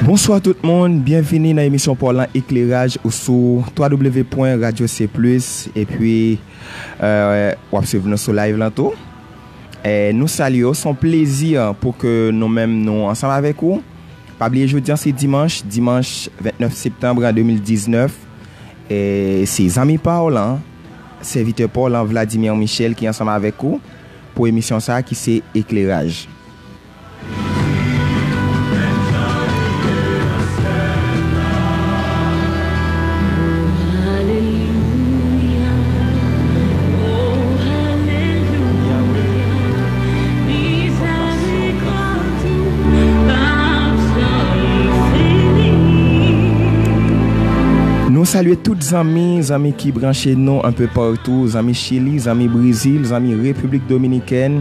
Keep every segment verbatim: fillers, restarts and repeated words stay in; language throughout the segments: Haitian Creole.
Bonswa tout moun, byenvini nan emisyon pa w lan Ekleraj ou sou w w w pwen radyo se plis, epi, euh, w ap swiv nou sou live lan tou. Eh, nou salye w, se yon plezi pou ke nou menm nou ansanm avèk ou. Pa bliye jodi an se dimanch, dimanch vennèf septanm de mil diznèf. Eh, se zanmi pa w lan, sèvitè pa w lan Vladimir Michel ki ansanm avèk ou pou emisyon sa a ki se Ekleraj. Nou salye tout zanmi, zanmi ki branche nou anpe patou, zanmi Chili, zanmi Brezil, zanmi Repiblik Dominikèn,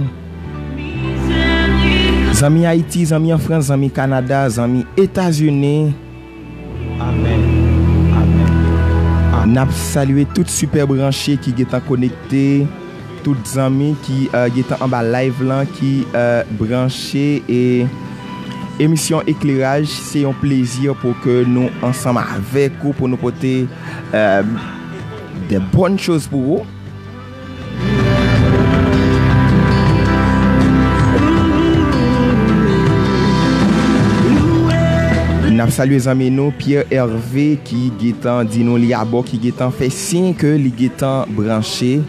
zanmi Ayiti, zanmi an Frans, zanmi Kanada, zanmi Etazini. Amèn. Amèn. Amèn. N ap salye tout sipè branche ki gentan konekte, tout zanmi ki, euh, gentan anba live lan, ki, euh, branche e emisyon Ekleraj. Se yon plezi pou ke nou ansanm avèk ou pou nou pote, euh, de bonnes choses pou ou. N ap salye zanmi nou Pierre Hervé ki gentan di nou li abò, ki gentan fè siy ke li gentan branche.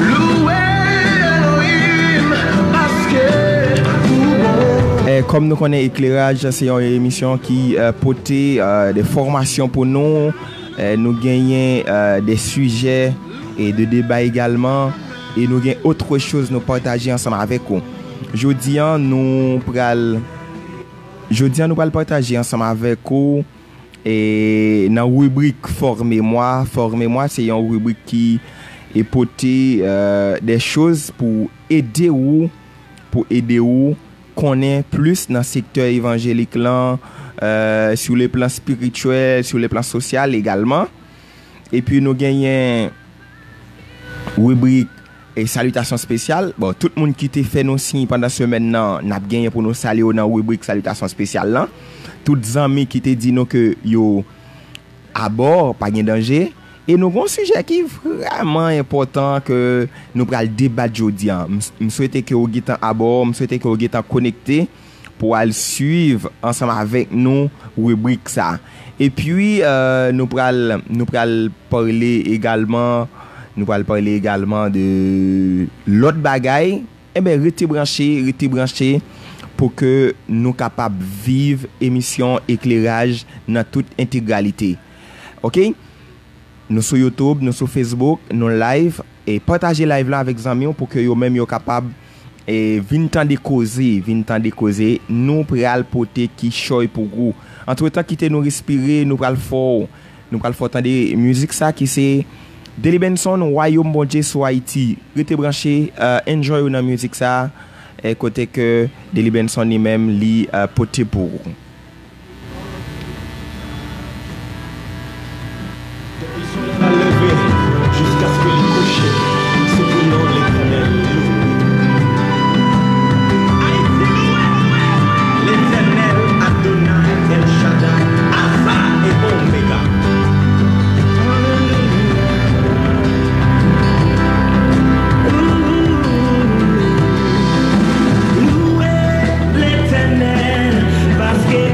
Louwe Elohim, paske ou bon. Eh, kòm nou konnen, Ekleraj se yon emisyon ki, eh, pote, eh, de fòmasyon pou nou. Eh, nou genyen, eh, de sijè e de deba egalman. E nou gen autre chose nou pataje ansanm avèk ou. Jodi an, nou pral, jodi an, nou pral pataje ansanm avèk ou e nan ribrik Fòme Mwa. Fòme Mwa se yon ribrik ki e pote, euh, de choz pou ede ou, pou ede ou konnen plis nan sektè evanjelik lan, euh, sou le plan spirityèl, sou le plan sosyal egalman. Epi nou genyen ribrik e salitasyon espesyal. Bon, tout moun ki te fè nou siy pandan semèn nan, n ap genyen pou nou salye yo nan ribrik salitasyon espesyal lan. Tout zanmi ki te di nou ke yo abò, pa gen danje. E nou gen yon sijè ki vrèman enpòtan ke nou pral debat jodi an. M, m swete ke w gentan abò, m swete ke w gentan konekte pou al swiv ansanm avèk nou ribrik sa. Epi, euh, nou pral, nou pral pale egalman, nou pral pale egalman de lòt bagay. Enben, rete branche, rete branche pou ke nou kapab viv emisyon Ekleraj nan tout entegralite. Oke? Nou sou YouTube, nou sou Facebook, nou live. E pataje live la avèk zanmi w pou ke yo menm yo kapab, e, vin tande koze, vin tande koze. Nou pral pote kichòy pou ou. Antretan, kite nou respire, nou pral fè w, nou pral fè w tande mizik sa ki se Delly Benson, Wayòm Bondye sou Ayiti. Rete branche, euh, enjoy ou nan mizik sa, e kote ke Delly Benson li menm li, euh, pote pou ou. Depi solèy la leve jiskaske li kouche, se pou non Letènèl louwe. Ayiti louwe Letènèl Adonay, El Shaddai, Alfa e Omega. Louwe Letènèl, paske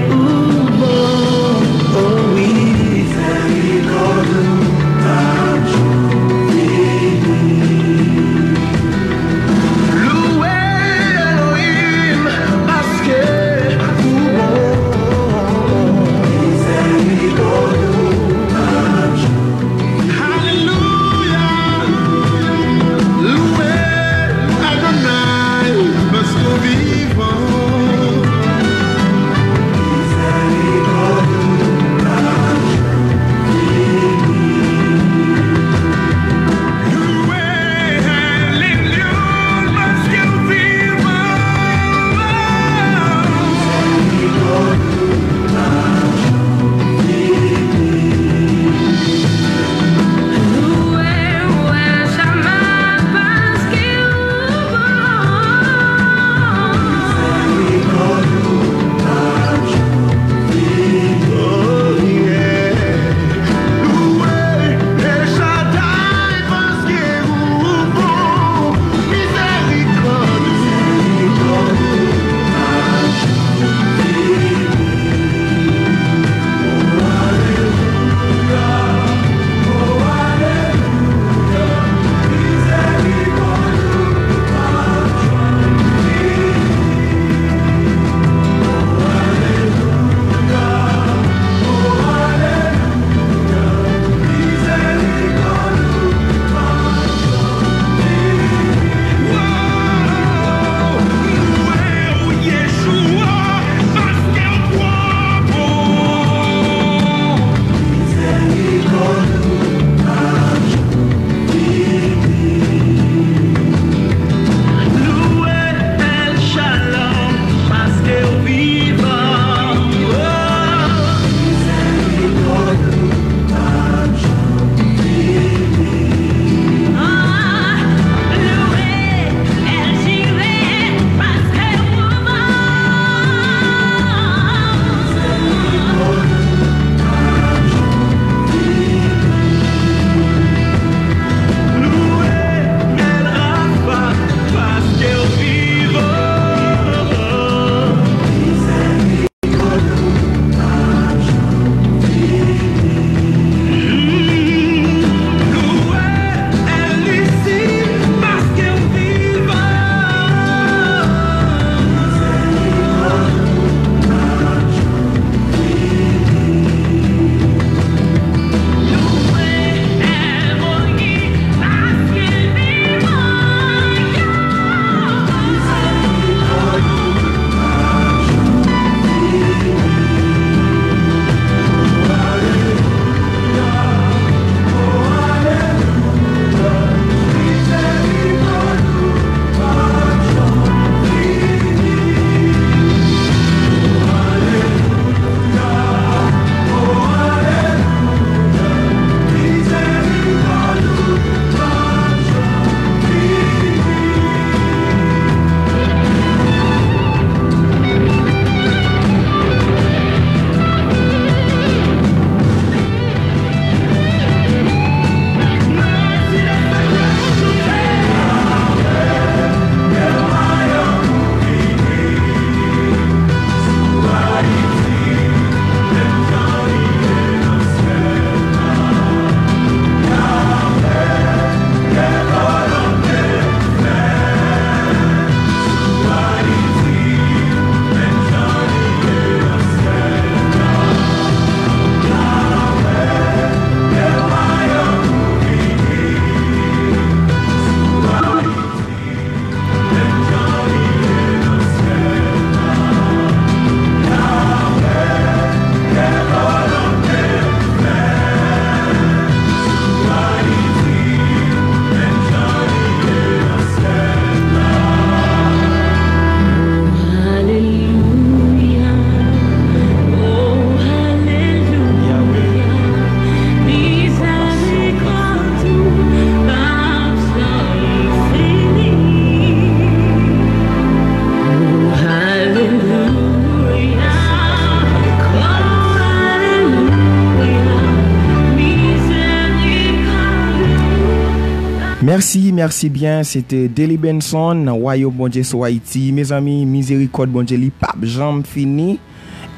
Mèsi, mèsi byen. Se te Deli Benson nan Wayòm Bondye sou Ayiti. Mezanmi, mizerikòd Bondye li p ap janm fini.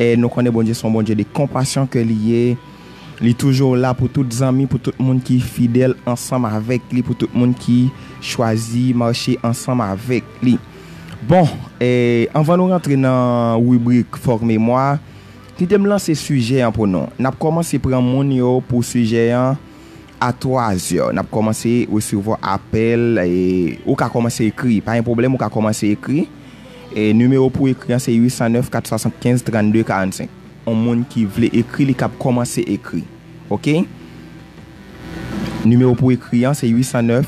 E nou konnen Bondye se yon Bondye de konpasyon ke li ye. Li toujou la pou tout zanmi, pou tout moun ki fidèl ansanm avèk li, pou tout moun ki chwazi mache ansanm avèk li. Bon, e, anvan nou rantre nan ribrik Fòk Memwa, kite m lanse sijè an pou nou. N ap kòmanse pran moun yo pou sijè an a twa zè. N ap kòmanse resevwa apèl, e, ou ka kòmanse ekri. Pa gen pwoblèm, ou ka kòmanse ekri. E, nimewo pou ekri an se uit san nèf kat swasannkenz trannde karannsenk. Yon moun ki vle ekri, li kab kòmanse ekri. Oke? Nimewo pou ekri an se uit san nèf,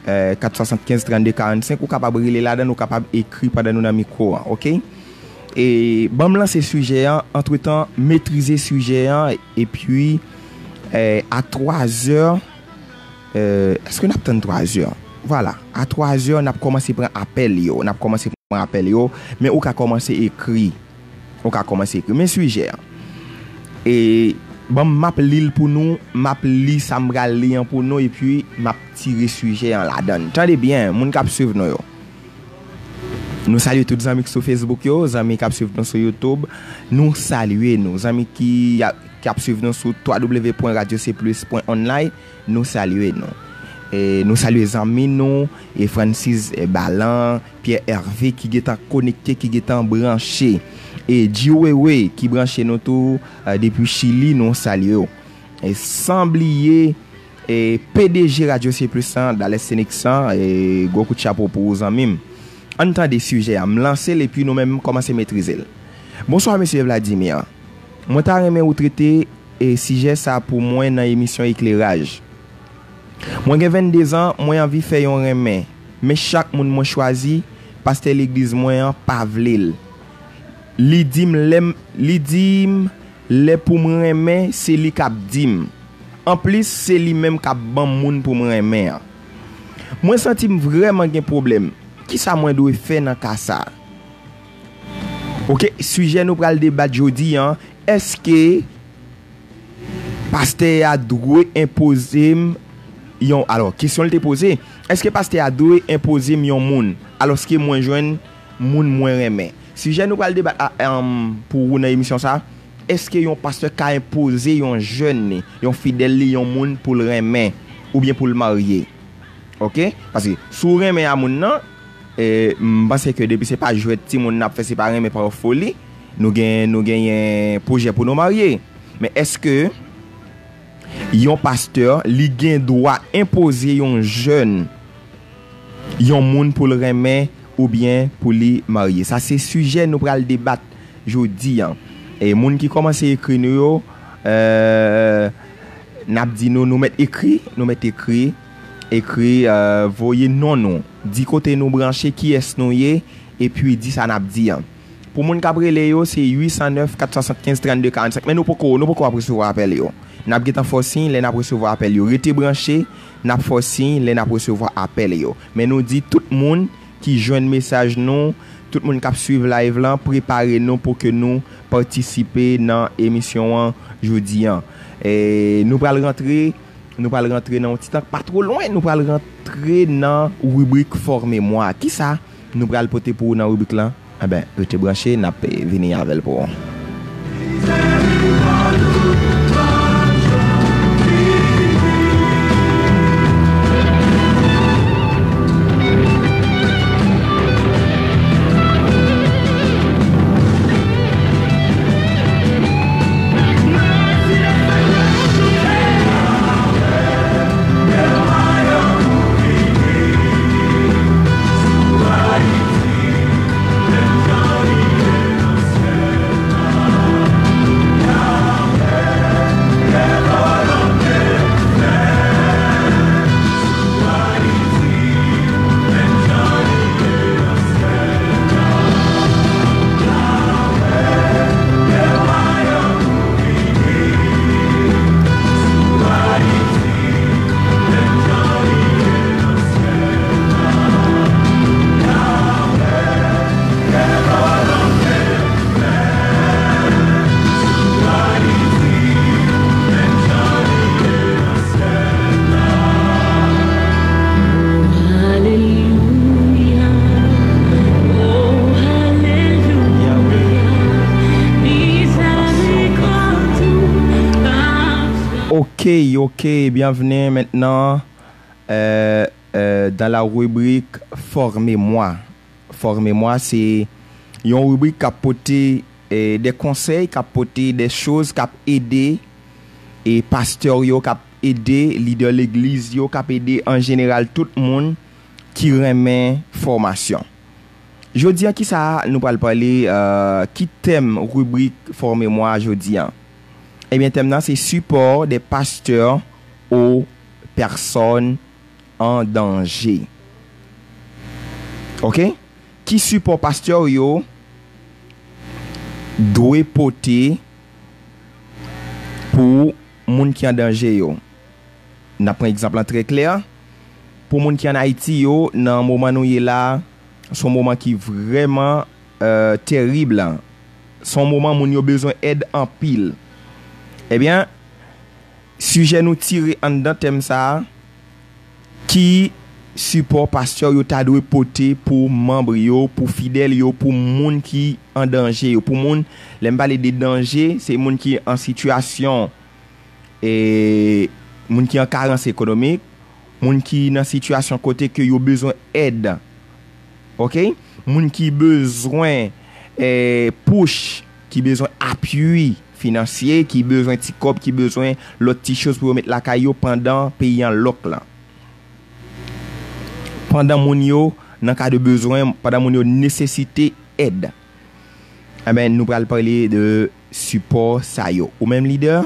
e, kat swasannkenz trannde karannsenk. Ou kapab rele ladan, ou kapab ekri pandan nou nan mikwo an. Oke? E, ban m lanse sijè an, antretan, metrize sijè an, epi, e, a twa zè, e, èske n ap tann twa zè? Vwala, a twa zè, n ap kòmanse pran apèl yo, n ap kòmanse pran apèl yo, men ou ka kòmanse ekri. Ou ka kòmanse ekri. Men sijè an. E, ban m, m ap li l pou nou, m ap li sa m pral li an pou nou, epi m ap tire sijè an ladan l. Tande byen, moun k ap swiv nou yo. Nou salye tout zanmi ki sou Facebook yo, zanmi k ap swiv nou sou YouTube. Nou salye nou. Zanmi ki, ki ap swiv nou sou w w w pwen radyo c plus pwen online, nou salye nou. E nou salye zanmi nou, e Francis, e Balan, Pierre Hervé ki gentan konekte, ki gentan branche. E G W W ki branche nou tou, e, depi Chili, nou salye w. E san bliye, e P D G Radyo C Plus lan, Dales Senexan, e gwo kout chapo pou ou, zanmi m. Ann tande sijè a, m lanse l epi nou menm kòmanse metrize l. Bonswa, mesye Vladimir. Mwen ta renmen ou trete, e, sijè sa pou mwen nan emisyon Ekleraj. Mwen gen vennde zan, mwen anvi fè yon renmen, men chak moun mwen chwazi, pastè legliz mwen an pa vle l. Li di m lè m, li di m lè pou m renmen, se li k ap di m. Anplis, se li menm k ap ban m moun pou m renmen an. Mwen santi m vrèman gen pwoblèm. Kisa mwen dwe fè nan ka sa a? Oke, sijè nou pral debat jodi an, èske pastè a dwe enpoze m yon, alò, kesyon l te poze, èske pastè a dwe enpoze m yon moun, alòske mwen jwenn moun mwen renmen? Sijè nou pral debat a, em, pou ou nan emisyon sa, èske yon pastè ka enpoze yon jèn li, yon fidèl li, yon moun pou l renmen, oubyen pou l marye? Oke? Paske si w renmen a moun nan, e, m panse ke depi se pa jwèt timoun n ap fè, se pa renmen pa foli, nou gen, nou genyen pwojè pou nou marye. Men èske yon pastè, li gen dwa enpoze yon jèn, yon moun pou l renmen oubyen pou li marye? Sa se sijè nou pral debat jodi an. E moun ki kòmanse ekri nou yo, e, n ap di nou, nou mèt ekri, nou mèt ekri, ekri, e, voye non nou. Di kote nou branche, kiyès nou ye, epi di sa n ap di an. Pou moun k ap rele yo, se uit san nèf kat swasannkenz trannde karannsenk. Men nou poko, nou poko ap resevwa apèl yo. N ap gentan fè w siy lè n ap resevwa apèl yo. Rete branche, n ap fè w siy lè n ap resevwa apèl yo. Men nou di tout moun ki jwenn mesaj nou, tout moun k ap swiv live lan, prepare nou pou ke nou patisipe nan emisyon an jodi an. E nou pral rantre, nou pral rantre nan yon ti tan k pa two lwen, nou pral rantre nan ribrik Fòk Memwa. Kisa nou pral pote pou ou nan ribrik lan? Enben, rete branche, n ap, eh, vini avè l pou ou. Ok, ok, bienvenue maintenant euh, euh, dans la rubrique Formez-moi. Formez-moi, se yon ribrik k ap pote eh, de konsèy, k ap pote de choz k ap ede e pastè yo, k ap ede lidè legliz yo, k ap ede an jeneral tout moun ki renmen fòmasyon. Jodi a, kisa nou pral pale, euh, ki tèm ribrik Formez-moi jodi a? Ebyen, tèm nan se Support des pasteurs aux personnes en danger. Ok? Ki sipò pastè yo dwe pote pou moun ki an danje yo? N ap pran egzanp lan trè klè. Pou moun ki an Ayiti yo, nan moman nou ye la, se yon moman ki vrèman euh, terib la. Se yon moman moun yo bezwen èd anpil. Ebyen, sijè nou tire anndan tèm sa a, ki sipò pastè yo ta dwe pote pou manm yo, pou fidèl yo, pou moun ki an danje yo, pou moun, lè m pale de danje, se moun ki an sitiyasyon, e, moun ki an karans ekonomik, moun ki nan sitiyasyon kote ke yo bezwen èd. Ok? Moun ki bezwen eh, push, ki bezwen apui finansye, ki bezwen ti kòb, ki bezwen lòt ti choz pou yo met lakay yo pandan peyi an lòk la. Pandan moun yo nan ka de bezwen, pandan moun yo nesesite èd. Ebyen, nou pral pale de sipò sa yo. Ou menm lidè,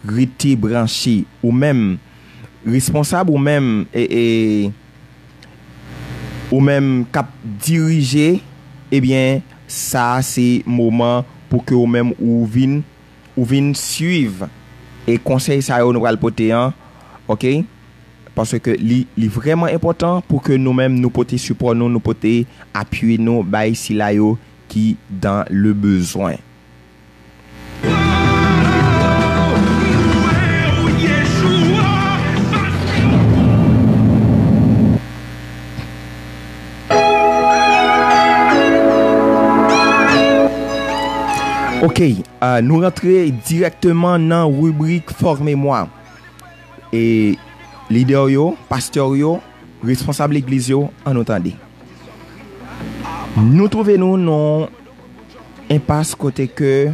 rete branche. Ou menm responsab, ou menm e, e, ou menm k ap dirije, ebyen, sa a se moman pou ke ou menm ou vin, ou vin swiv. E konsèy sa yo nou pral pote an, ok? Paske li, li vrèman enpòtan pou ke nou menm nou pote sipò nou, nou pote apui nou bay sila yo ki dans le besoin. Ok, euh, nou rantre dirèkteman nan ribrik Formez-moi. E lidè yo, pastè yo, responsab legliz yo, ann nou tande. Nou twouve nou nan enpas kote ke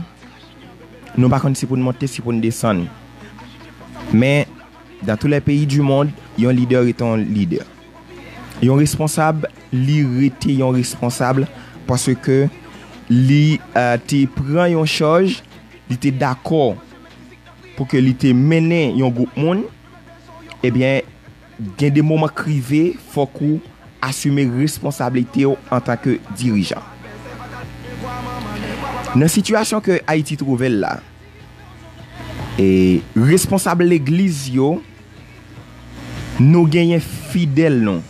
nou pa konn si pou n monte, si pou n desann. Men, dans tous les pays du monde, yon lidè rete yon lidè. Yon responsab, li rete yon responsab paske li eh, te pran yon chaj, li te dakò pou ke li te mennen yon gwoup moun, ebyen, gen de moman k rive, fòk ou asime responsablite w antanke dirijan. Nan sitiyasyon ke Ayiti twouve l la, e responsab legliz yo, nou genyen fidèl nou.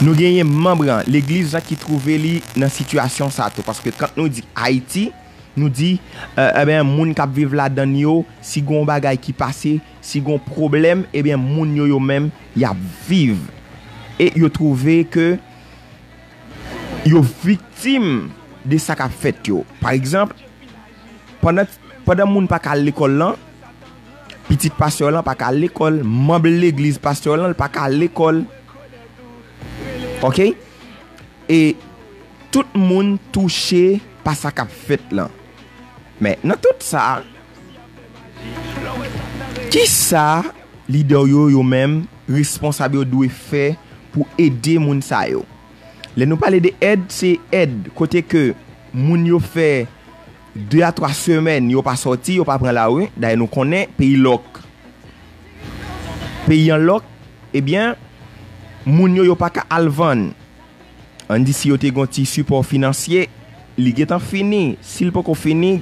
Nou genyen manm legliz lan ki twouve li nan sitiyasyon sa tou. Paske kan nou di Ayiti, nou di, eh, ebyen, moun k ap viv ladan l yo, si gen yon bagay ki pase, si gen yon pwoblèm, ebyen, moun yo, yo menm, y ap viv. E yo twouve ke yo viktim de sa k ap fèt yo. Pa egzanp, pandan, pandan moun pa ka al lekòl lan, pitit pastè lan pa ka al lekòl, manm legliz pastè lan pa ka al lekòl. Ok? E tout moun touche pa sa k ap fèt lan. Men, nan tout sa, kisa lidè yo, yo menm, responsab yo dwe fè pou ede moun sa yo? Lè nou pale de èd, se èd kote ke moun yo fè de a twa semèn, yo pa sòti, yo pa pran lari. Dayè, nou konnen peyi lòk. Peyi an lòk, ebyen, moun yo, yo pa ka al vann. Ann di si yo te gen yon ti sipò finansye, li gentan fini. Si l poko fini,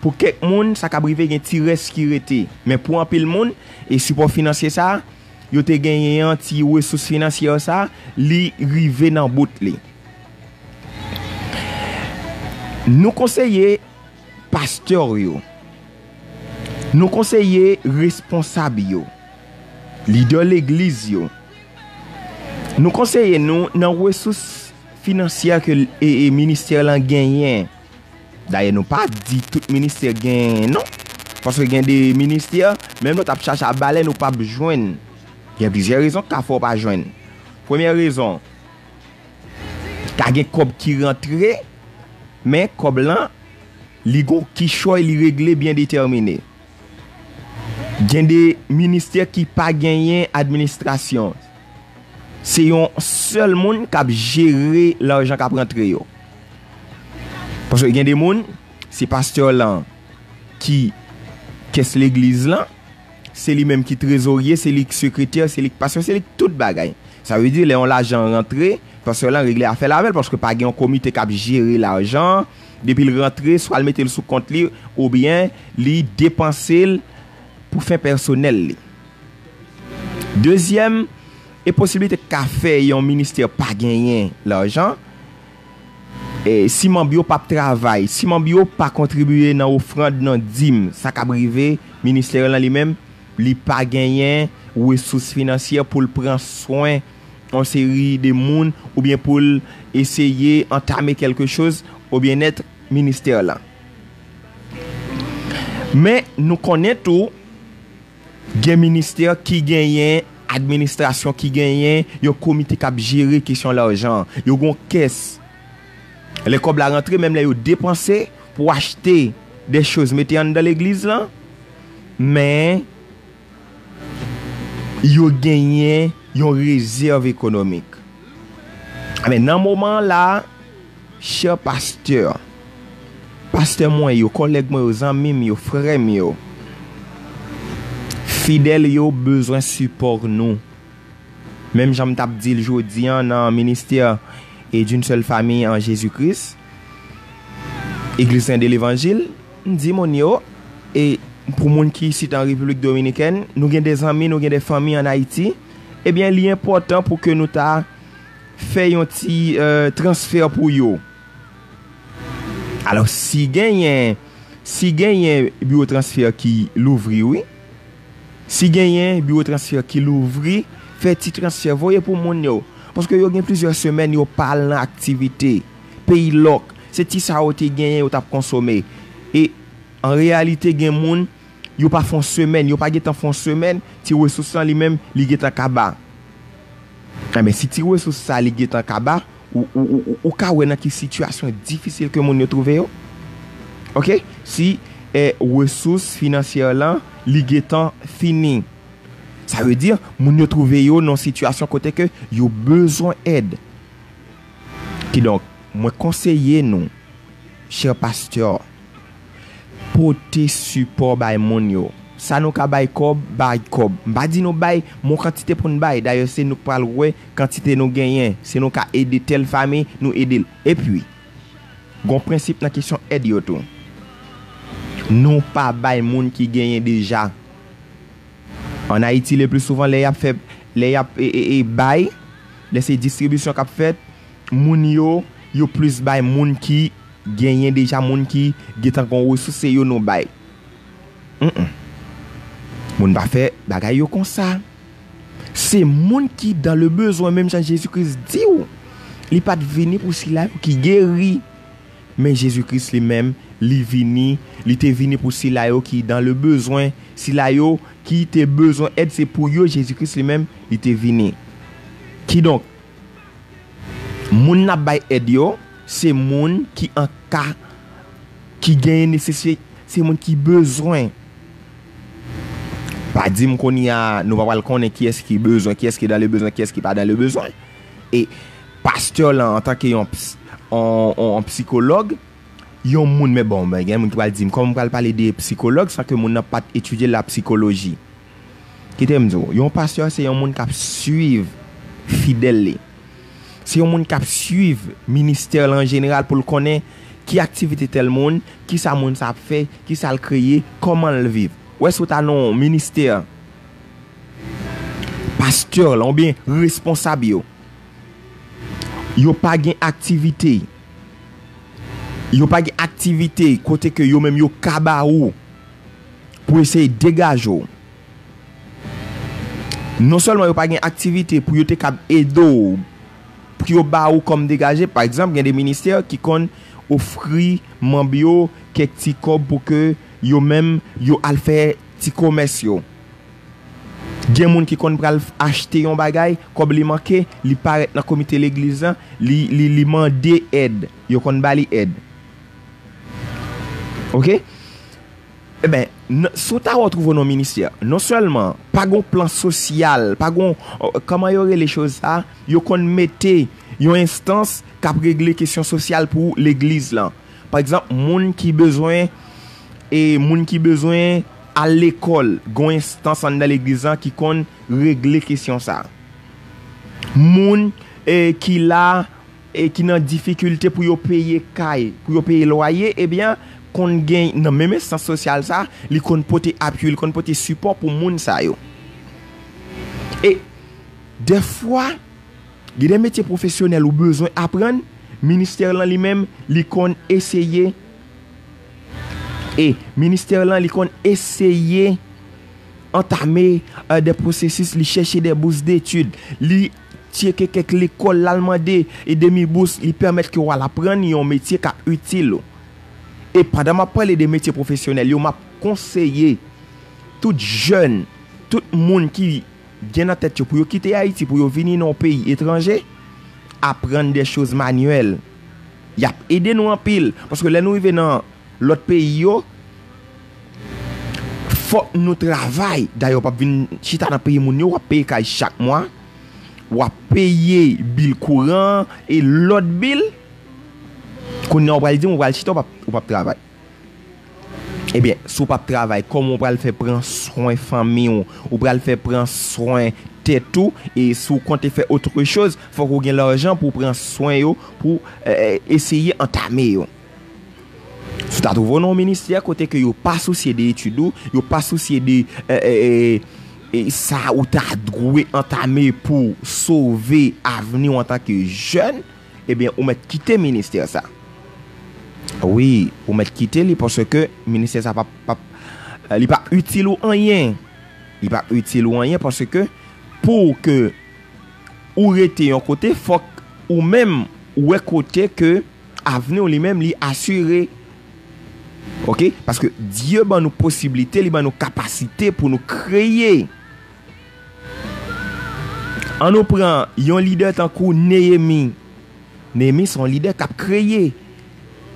pou kèk moun, sa kab rive gen ti rès ki rete. Men pou anpil moun, e sipò finansye sa, yo te genyen an, ti resous finansyè sa, li rive nan bout li. Nou konseye pastè yo. Nou konseye responsab yo, lidè legliz yo. Nou konseye nou nan resous finansyè ke l-, e, e ministè lan genyen. Dayè, nou pa di tout ministè genyen, non. Paske gen de ministè, menm lè w t ap chache a balèn, ou p ap jwenn. Gen plizyè rezon k ka fè w pa jwenn. Premyè rezon, ka gen kòb ki rantre, men kòb lan, li gon kichòy, li regle byen detèmine. Gen de ministè ki pa genyen administrasyon. Se yon sèl moun k ap jere lajan k ap rantre yo. Paske gen de moun, se pastè lan ki kès legliz lan, se li menm ki trezorye, se li k sekretè, se li k pastè, se li k tout bagay. Sa vle di, lè yon lajan rantre, pastè lan regle afè l avè l, paske pa gen yon komite k ap jere lajan an. Depi l rantre, swa l mete l sou kont li, oubyen li depanse l pou fen pèsonèl li. Dezyèm, e posiblite k ka fè yon ministè pa genyen lajan, e, si manm yo p ap travay, si manm yo pa kontribiye nan ofrann, nan dim, sa k ap rive, ministè lan li menm, li pa genyen resous finansyè pou l pran swen yon seri de moun oubyen pou l eseye antame kèlke choz o byennèt ministè lan. Men, nou konnen tou, gen ministè ki genyen administrasyon, ki genyen yon komite k ap jere kesyon lajan. Yo gon kès. Lè kòb la rantre, menm lè yo depanse pou achte de choz mete anndan legliz lan, men yo genyen yon rezèv ekonomik. Men nan moman an la, chè pastè, pastè mwen yo, kòlèg mwen yo, zanmi m yo, frè m yo, fidèl yo bezwen sipò nou. Menm jan m t ap di l jodi an nan ministè e d'une seule famille en Jésus-Christ, Église de l'Évangile, m di moun yo, e pou moun ki isit an Repiblik Dominikèn, nou gen de zanmi, nou gen de fanmi an Ayiti, ebyen, li enpòtan pou ke nou ta fè yon ti, e, transfè pou yo. Alò, si genyen, si genyen biwo transfè ki louvri, wi. Si genyen biwo transfè ki louvri, fè ti transfè, voye pou moun yo. Paske yo gen plizyè semèn yo pa al nan aktivite. Peyi lòk, se ti sa yo te genyen yo t ap konsome. E an reyalite, gen moun, yo pa fè yon semèn, yo pa gentan fè yon semèn, ti resous lan li menm, li gentan kaba. Enben, si ti resous sa li gentan kaba, ou, ou, ou, ou, ou ka wè nan ki sitiyasyon difisil ke moun yo twouve yo. Oke? Si, e, resous finansyè lan, li gentan fini. Sa vle di, moun yo twouve yo nan sitiyasyon kote ke yo bezwen èd. Kidonk, mwen konseye nou, chè pastè, pote sipò bay moun yo. Sa nou ka bay kòb, bay kòb. M pa di nou bay, men yon kantite pou n bay. Dayè, se nou k pral wè kantite nou genyen. Si nou ka ede tèl fanmi, nou ede l. Epi, gon prensip nan kesyon èd yo tou. Nou pa bay moun ki genyen deja. An Ayiti, le pli souvan, lè y ap fè, lè y ap, e, e, e, bay, lè se distribisyon k ap fèt, moun yo, yo plis bay moun ki genyen deja, moun ki gentan gon resous, se yo nou bay. Mm-mm. Moun pa fè bagay yo konsa. Se moun ki dans le besoin, menm jan Jezi Kris di w, li pa t vini pou sila yo ki geri. Men Jezi Kris li menm, li vini, li te vini pou sila yo ki dans le besoin, sila yo ki te bezwen èd, se pou yo Jezi Kris li menm, li te vini. Kidonk, moun n ap bay èd yo, se moun ki an ka, ki genyen nesesite, se moun ki bezwen. Pa di m kounye a, nou pa pral konnen kiyès ki bezwen, kiyès ki dans le besoin, kiyès ki pa dans le besoin. E pastè lan, antanke yon ps-, on, on, on psikològ, yon moun, men bon, men gen moun ki pral di m, kòman m pral pale de psikològ san ke moun nan pa t etidye la psychologie? Kite m di w, yon pastè se yon moun k ap swiv fidèl li. Se yon moun k ap swiv ministè lan an jeneral pou l konnen ki aktivite tèl moun, ki sa moun sa ap fè, ki sa l kreye, kòman l viv. Ou wè, si w ta nan yon ministè, pastè lan oubyen responsab yo, yo pa gen aktivite. Yo pa gen aktivite kote ke yo menm yo ka ba ou pou eseye degaje w. Non sèlman yo pa gen aktivite pou yo te kab ede w, pou yo ba ou kòm degaje. Pa egzanp, gen de ministè ki konn ofri manm yo kèk ti kòb pou ke yo menm, yo al fè ti komès yo. Gen moun ki konn pral achte yon bagay, kòb li manke, li parèt nan komite legliz lan, li, li, li mande èd. Yo konn ba li èd. Oke? Eben, si w ta retwouve w nan ministè, non sèlman pa gon plan sosyal, pa gon, kòman yo rele choz sa, yo konn mete yon enstans k ap regle kesyon sosyal pou legliz lan. Pa egzanp, moun ki bezwen, e moun ki bezwen al lekòl, gon enstans anndan legliz lan ki konn regle kesyon sa. Moun, e, ki la, e ki nan difikilte pou yo peye kay, pou yo peye lwaye, ebyen, konn gen nan menm enstans sosyal sa, li konn pote apui, li konn pote sipò pou moun sa yo. E dèfwa, gen de metye pwofesyonèl ou bezwen aprann, ministè lan li menm, li konn eseye, e ministè lan li konn eseye antame, e, de pwosesis, li chèche de bous detid, li tcheke kèk lekòl, l al mande e demi bous, li pèmèt ke w al aprann yon metye k ap itil ou. E pandan m ap pale de metye pwofesyonèl yo, m ap konseye tout jèn, tout moun ki gen nan tèt yo pou yo kite Ayiti, pou yo vini nan yon peyi etranje, aprann de choz manyèl. Y ap ede nou anpil. Paske lè nou rive nan lòt peyi yo, fòk nou travay. Dayè, w p ap vin chita nan peyi moun yo, w ap peye kay chak mwa, w ap peye bil kouran e lòt bil. Kounye a, w pral di m, w pral chita, w p ap, w p ap travay. Ebyen, si w p ap travay, kòman w pral fè pran swen fanmi w? Ou pral fè pran swen tèt ou, e si w konte fè otre choz, fòk ou gen lajan pou w pran swen yo, pou, e, e, eseye antame yo. Si w ta twouve w nan yon ministè kote ke yo pa sousye de etid ou, yo pa sousye de, e, e, e, e sa ou ta dwe antame pou sove avni w antanke jèn, ebyen, ou mèt kite ministè sa. Wi, ou mèt kite li paske ministè sa p ap, p ap, e, li p ap itil ou anyen. Li p ap itil ou anyen paske pou ke ou rete yon kote, fòk ou menm wè kote ke avni w li menm li asire. Oke? Paske Dye ban nou posiblite, li ban nou kapasite pou nou kreye. Ann nou pran yon lidè tankou Neyemi. Neyemi se yon lidè k ap kreye.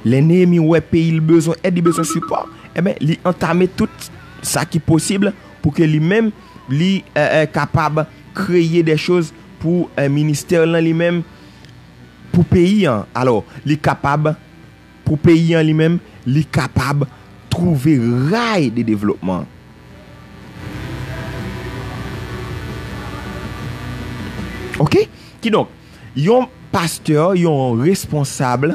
Lè Neyemi wè peyi l bezwen èd, li bezwen sipò, enben, li antame tout sa ki posib pou ke li menm, li, e, e, kapab kreye de choz pou, e, ministè lan li menm, pou peyi an. Alò, li kapab, pou peyi an li menm, li kapab twouve ray de devlopman. Oke? Kidonk, yon pastè, yon responsab,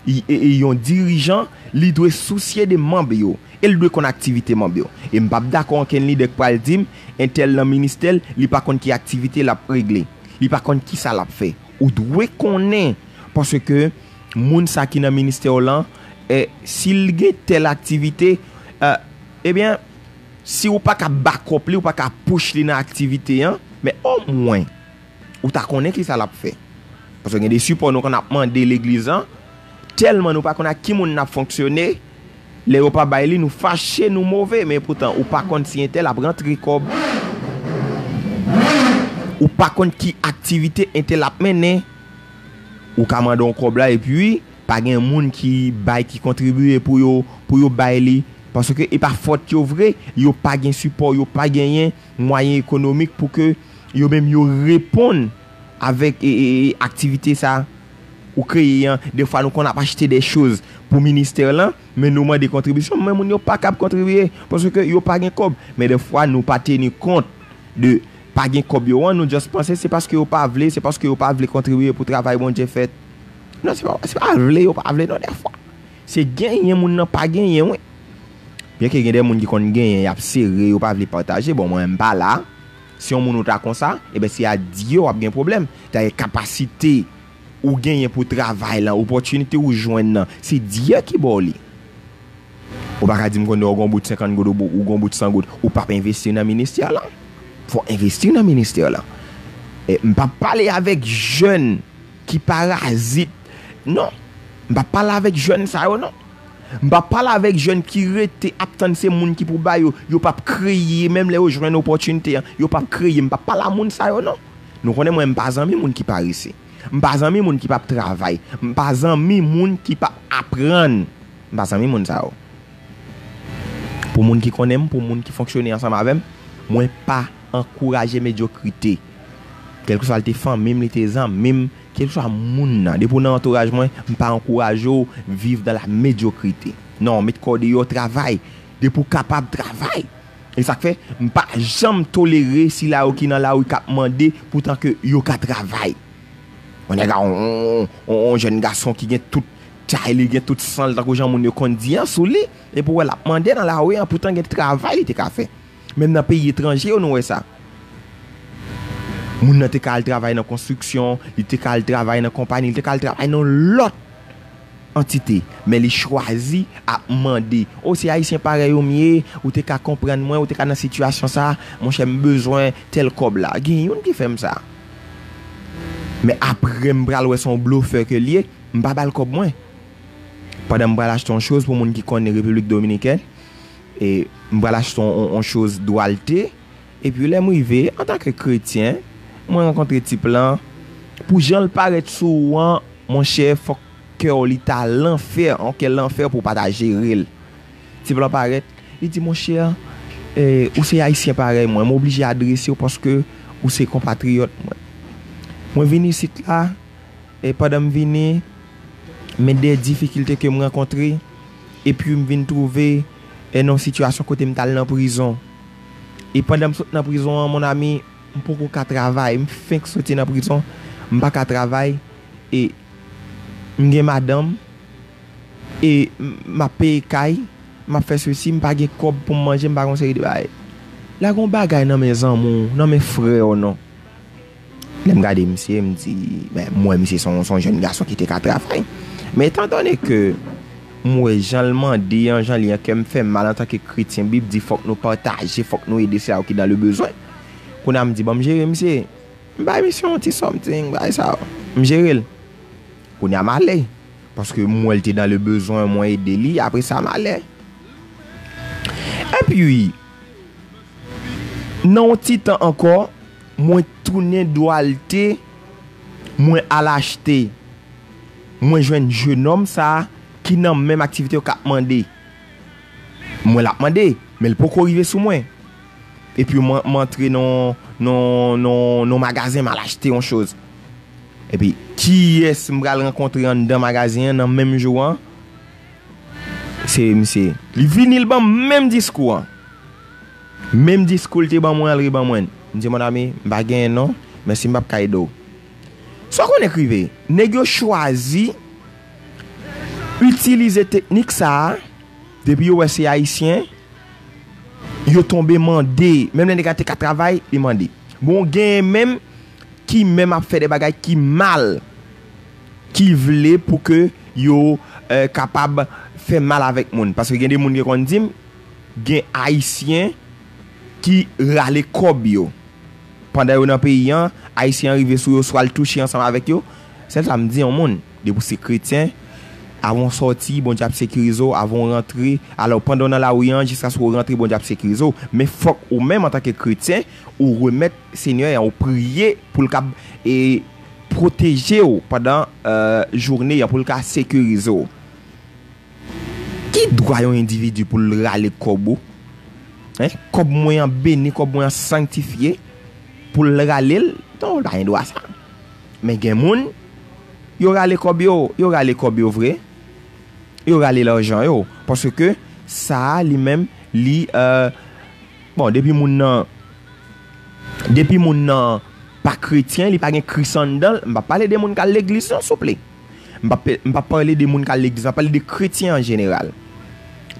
e, e, e yon dirijan, li dwe sousye de manm yo. E l dwe konn aktivite manm yo. E m p ap dakò ankenn lidè k pral di m, entèl nan ministè l, li pa konn ki aktivite l ap regle. Li pa konn kisa l ap fè. Ou dwe konnen, paske moun sa ki nan ministè w lan, e, si l gen tèl aktivite, e, ebyen, si w pa ka back up li, w pa ka push li nan aktivite an, men omwen, ou ta konnen kisa l ap fè. Paske gen de sipò nou konn ap mande legliz lan, tèlman nou pa konn ak ki moun n ap fonksyone, lè yo pa bay li, nou fache, nou move, men poutan, ou pa konn si entèl ap rantre kòb, ou pa konn ki aktivite entèl ap mennen, ou ka mande yon kòb la, epi pa gen moun ki bay, ki kontribiye pou yo, pou yo bay li, paske e pa fòt yo vre, yo pa gen sipò, yo pa genyen mwayen ekonomik pou ke yo menm yo reponn avèk, e, e, e, aktivite sa ou kreye an. Defwa, nou konn ap achte de choz pou ministè lan, men nou mande kontribisyon, men moun yo pa kab kontribiye, paske yo pa gen kòb. Men defwa, nou pa teni kont de pa gen kòb yo an, nou just panse se paske yo pa vle, se paske yo pa vle kontribiye pou travay Bondye fèt. Non, se pa, se pa vle, yo pa vle, non, defwa. Se genyen moun nan pa genyen, wi. Byenke gen de moun ki konn genyen, y ap sere, yo pa vle pataje. Bon, mwen, m pa la. Si yon moun ou ta konsa, ebyen, se a Dye w ap gen pwoblèm. Dayè, kapasite ou genyen pou travay lan, opòtinite ou jwenn nan, se Dye ki ba w li. Ou pa ka di m konnen w gon bout senkant goud, ou bo-, ou gon bout san goud, ou p ap envesti nan ministè lan. Fò w envesti nan ministè lan. E m p ap pale avèk jèn ki parazit. Non. M p ap pale avèk jèn sa yo, non. M p ap pale avèk jèn ki rete ap tann se moun ki pou ba yo. Yo p ap kreye, menm lè yo jwenn opòtinite an, yo p ap kreye. M p ap pale a moun sa yo, non. Nou konnen mwen, m pa zanmi moun ki parese. M pa zanmi moun ki p ap travay. M pa zanmi moun ki p ap aprann. M pa zanmi moun sa yo. Pou moun ki konnen m, pou moun ki fonksyone ansanm avè m, mwen pa ankouraje medyokrite. Kèlkeswa li te fanmi m, li te zanmi m, kèlkeswa moun nan, depi w nan antouraj mwen, m pa ankouraje w viv dans la médiocrité. Non, met kò w deyò, travay. Depi w kapab, travay. E sa k fè, m pa janm tolere sila yo ki nan lari k ap mande poutan ke yo ka travay. Yon nèg a, yon, yon, yon, yon jèn gason ki gen tout chay li, gen tout san l, tankou jan moun yo konn di an, sou li. Epi w wè l ap mande nan lari an, poutan gen travay li te ka fè. Menm nan peyi etranje yo, nou wè sa. Moun nan te ka al travay nan konstriksyon, li te ka al travay nan konpayi, li te ka al travay nan lòt antite. Men li chwazi ap mande. O, se Ayisyen parèy ou m ye, ou te ka konprann mwen, ou te ka nan sitiyasyon sa, monchè, m bezwen tèl kòb la. Gen youn ki fè m sa. Men apre, m pral wè se yon blofè ke l ye, m pa ba l kòb mwen. Pandan m pral achte yon choz pou moun ki konnen Repiblik Dominikèn, e m pral achte yon, yon, yon choz Duarte, epi lè m rive, antanke kretyen, mwen rankontre tip lan, pou jan l parèt sou ou an, monchè, fòk kè w li ta lanfè, yon kè lanfè pou w pa ta jere l. Tip lan parèt, li di, monchè, eh, ou se Ayisyen parèy mwen, m oblije adrese w paske ou se konpatriyòt mwen. Mwen vin isit la, e pandan m vini, men de difikilte ke m rankontre, epi m vin twouve, e nan yon sitiyasyon kote m t al nan prizon. E pandan m sot nan prizon an, mon ami, m poko ka travay. M fenk soti nan prizon, m pa ka travay, e m gen madanm, e m, m ap peye kay, m ap fè sesi, m pa gen kòb pou m manje, m pa gen yon seri de bagay. Lage yon bagay nan men zanmi w, nan men frè w, non. Lè m gade misye, m di, men, m wè misye se yon, se yon jèn gason ki te ka travay. Men etandone ke m wè jan l mande an, jan li an, kè m fè mal antanke kretyen, Bib di fòk nou pataje, fòk nou ede sila yo ki dans le besoin. Kounye a m di, ban m jere misye. M bay misye yon ti something, bay sa yo. M jere l. Kounye a m ale. Paske m wè l te dans le besoin, mwen ede li, apre sa m ale. Epi, nan yon ti tan ankò, mwen tounen Duarte, mwen al achte. Mwen jwenn jenòm sa a ki nan menm aktivite yo k ap mande. Mwen l ap mande, men l poko rive sou mwen. Epi mwen, mwen antre nan, nan, nan, nan magazen, m al achte yon choz. Epi, kiyès m pral rankontre anndan magazen an nan menm jou an? Se misye. Li vini, l ban m menm diskou an. Menm diskou l te ban mwen an, l reban mwen. M di, mon ami, m pa genyen non, men si m p ap ka ede w. Sa w konnen k rive, nèg yo chwazi itilize teknik sa a, depi yo wè se Ayisyen, yo tonbe mande, menm lè nèg la te ka travay, li mande. Bon, genyen menm ki menm ap fè de bagay ki mal, ki vle pou ke yo, eh, kapab fè mal avèk moun. Paske gen de moun ki konn di m, gen Ayisyen ki rale kòb yo. Pandan yo nan peyi an, Ayisyen an rive sou yo, swa l touche ansanm avèk yo. Sèl sa m di yon moun, depi w se kretyen, avan w sòti, Bondye ap sekirize w, avan w rantre, alò, pandan w nan lari an, jiskaske w rantre, Bondye ap sekirize w. Men fòk ou menm, antanke kretyen, ou remèt Senyè an, ou priye pou l kab, e, pwoteje w pandan, eh, jounen an, pou l ka sekirize w. Ki dwa yon endividi pou l rale kòb ou? Hein? Kòb mwen an beni, kòb mwen an sanktifye, pou l rale l? Non, l pa gen dwa sa. Men gen moun, yo rale kòb yo, yo rale kòb yo vre. Yo rale lajan yo. Paske sa a li menm, li, eh, bon, depi moun nan, depi moun nan pa kretyen, li pa gen Kris anndan l, m p ap pale de moun k al legliz non, souple. M p ap, m p ap pale de moun k al legliz, m ap pale de kretyen an jeneral.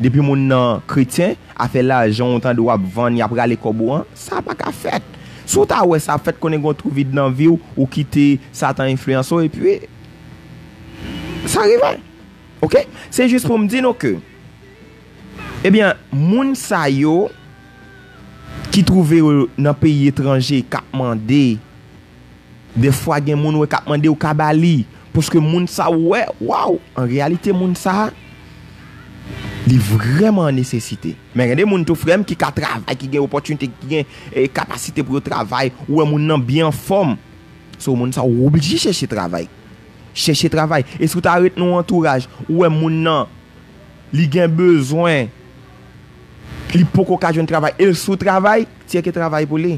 Depi moun nan kretyen, afè lajan w tande w ap vann, y ap rale kòb ou an, sa pa ka fèt. Si w ta wè sa ap fèt, konnen gen yon twou vid nan vi w, ou kite Satan enfliyanse w, epi sa rive. Oke? Se jis pou m di nou ke, ebyen, moun sa yo ki twouve yo nan peyi etranje k ap mande, dèfwa gen moun wè k ap mande, ou ka ba li. Paske moun sa ou wè, waw, an reyalite, moun sa, Li vrèman an nesesite. Men gen de moun tou, frè m, ki ka travay, ki gen opòtinite, ki gen eh, kapasite pou yo travay. Ou wè moun nan byen anfòm. So, moun sa, ou oblije chèche travay. Chèche travay. E si w ta ret nan yon antouraj, ou wè moun nan, li gen bezwen, li poko ka jwenn travay, e l sou travay, tcheke travay pou li.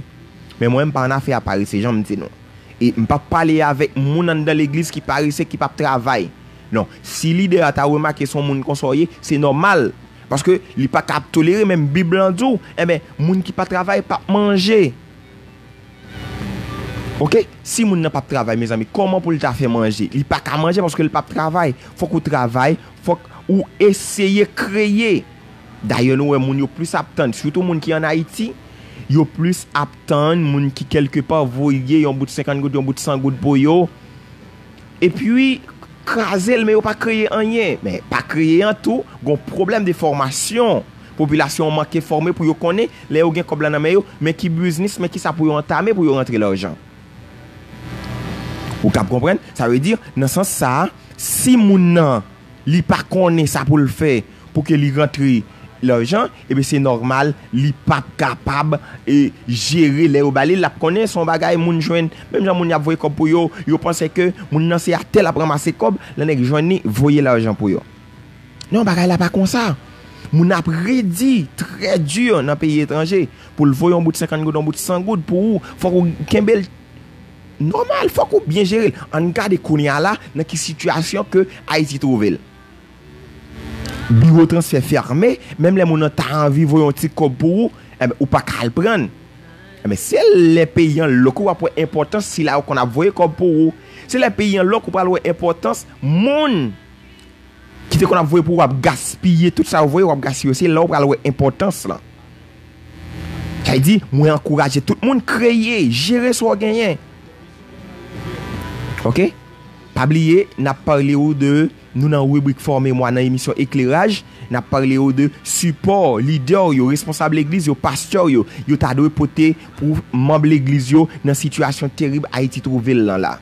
Men mwen, m pa annafè a parese, jan m di nou. E m p ap pale avèk moun anndan legliz ki parese, ki p ap travay. Non, si lidè a ta remake se yon moun konsa w ye, se nòmal. Paske li pa ka ap tolere, menm Bib lan di w, enben, moun ki pa travay p ap manje. Oke? Si moun nan p ap travay, mezanmi, kòman pou l ta fè manje? Li pa ka manje paske l p ap travay. Fòk ou travay, fòk ou eseye kreye. Dayè, nou wè moun yo plis ap tann, sitou moun ki ann Ayiti, yo plis ap tann moun ki kèlkepa voye yon bout senkant goud, yon bout san goud pou yo. Epi, kraze l, men yo pa kreye anyen. Men pa kreye an tou, gon pwoblèm de fòmasyon. Popilasyon an manke fòme pou yo konnen, lè yo gen kòb la nan men yo, men ki biznis, men kisa pou yo antame pou yo rantre lajan. Ou kab konprann? Sa vle di, nan sans sa a, si moun nan, li pa konnen sa pou l fè pou ke li rantre lajan, ebyen se nòmal, li p ap kapab e jere lè yo ba li, l ap konnen se yon bagay moun jwenn, menm jan moun y ap voye kòb pou yo, yo panse ke moun nan se atè l ap ranmase kòb, lè nèg jwenn li, voye lajan pou yo. Non, bagay la pa konsa. Moun ap redi trè di nan peyi etranje pou l voye yon bout senkant goud, yon bout san goud pou ou. Fòk ou kenbe l nòmal, fòk ou byen jere l. Ann gade kounye a la nan ki sitiyasyon ke Ayiti twouve l. Biwo transfè fèmen, menm lè moun nan ta anvi voye yon ti kòb pou ou, enben, ou pa ka al pran. Enben, se lè peyi an lòk ou ap wè enpòtans sila yo konn ap voye kòb pou ou. Se lè peyi an lòk ou pral wè enpòtans moun ki te konn ap voye pou ou ap gaspiye tout sa yo voye, w ap gaspiye yo. Se la w pral wè enpòtans lan. Sa vle di, mwen ankouraje tout moun kreye, jere sa w genyen. Oke? Pa bliye, n ap pale w de, nou nan ribrik Fòme Mwa nan emisyon Ekleraj, n ap pale w de sipò lidè yo, responsab legliz yo, pastè yo, yo ta dwe pote pou manm legliz yo nan sitiyasyon terib Ayiti twouve l lan la.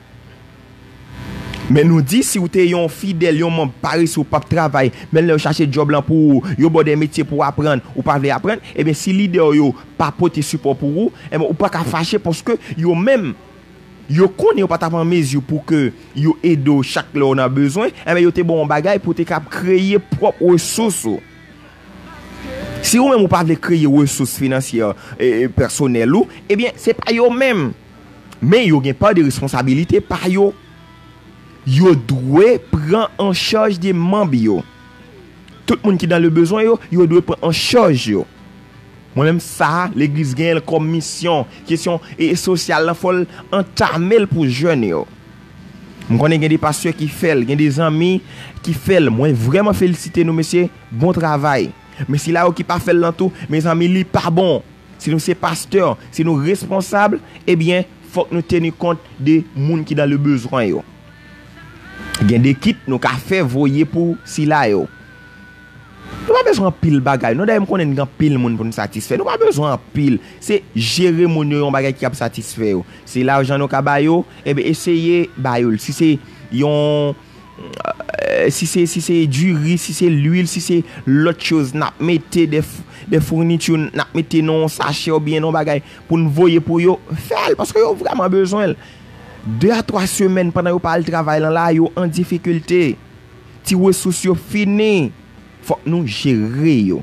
Men nou di, si w te yon fidèl, yon manm parese, ou p ap travay, menm lè yo chache djòb lan pou ou, yo ba w de metye pou w aprann, ou pa vle aprann, ebyen, si lidè w yo pa pote sipò pou ou, ebyen, ou pa ka fache paske yo menm, yo konnen yo pa t ap an mezi pou ke yo ede w chak lè w nan bezwen, ebyen, yo te ba w yon bagay pou w te kab kreye pwòp resous ou. Si ou menm ou pa vle kreye resous finansyè e, e, pèsonèl ou, ebyen, se pa yo menm. Men yo gen pa de responsabilite pa yo. Yo dwe pran an chaj de manm yo. Tout moun ki dan le bezwen yo, yo dwe pran an chaj yo. Mwen menm sa, legliz genyen l kòm misyon. Kesyon e, e sosyal lan, fò l antame l pou jèn yo. M konnen gen de pastè ki fè l, gen de zanmi ki fè l. Mwen vrèman felisite nou, mesye. Bon travay. Men sila yo ki pa fè l lan tou, mezanmi, li pa bon. Si nou se pastè, si nou responsab, ebyen, fòk nou teni kont de moun ki dan le bezwen yo. Gen de kit nou ka fè voye pou sila yo. Nou pa bezwen anpil bagay. Non, dayè, m konnen n gen anpil moun pou n satisfè. Nou pa bezwen anpil. Se jere moun yo yon bagay ki ap satisfè yo. Se lajan nou ka ba yo, ebyen, eseye ba yo l. Si se yon, eh, si se, si se diri, si se lwil, si se lòt choz n ap mete, de, de fournitures n ap mete nan yon sachè oubyen nan yon bagay pou n voye pou yo, fè l, paske yo vrèman bezwen l. De a twa semèn pandan yo pa al travay lan la, yo an difikilte. Ti resous yo fini. Fòk nou jere yo.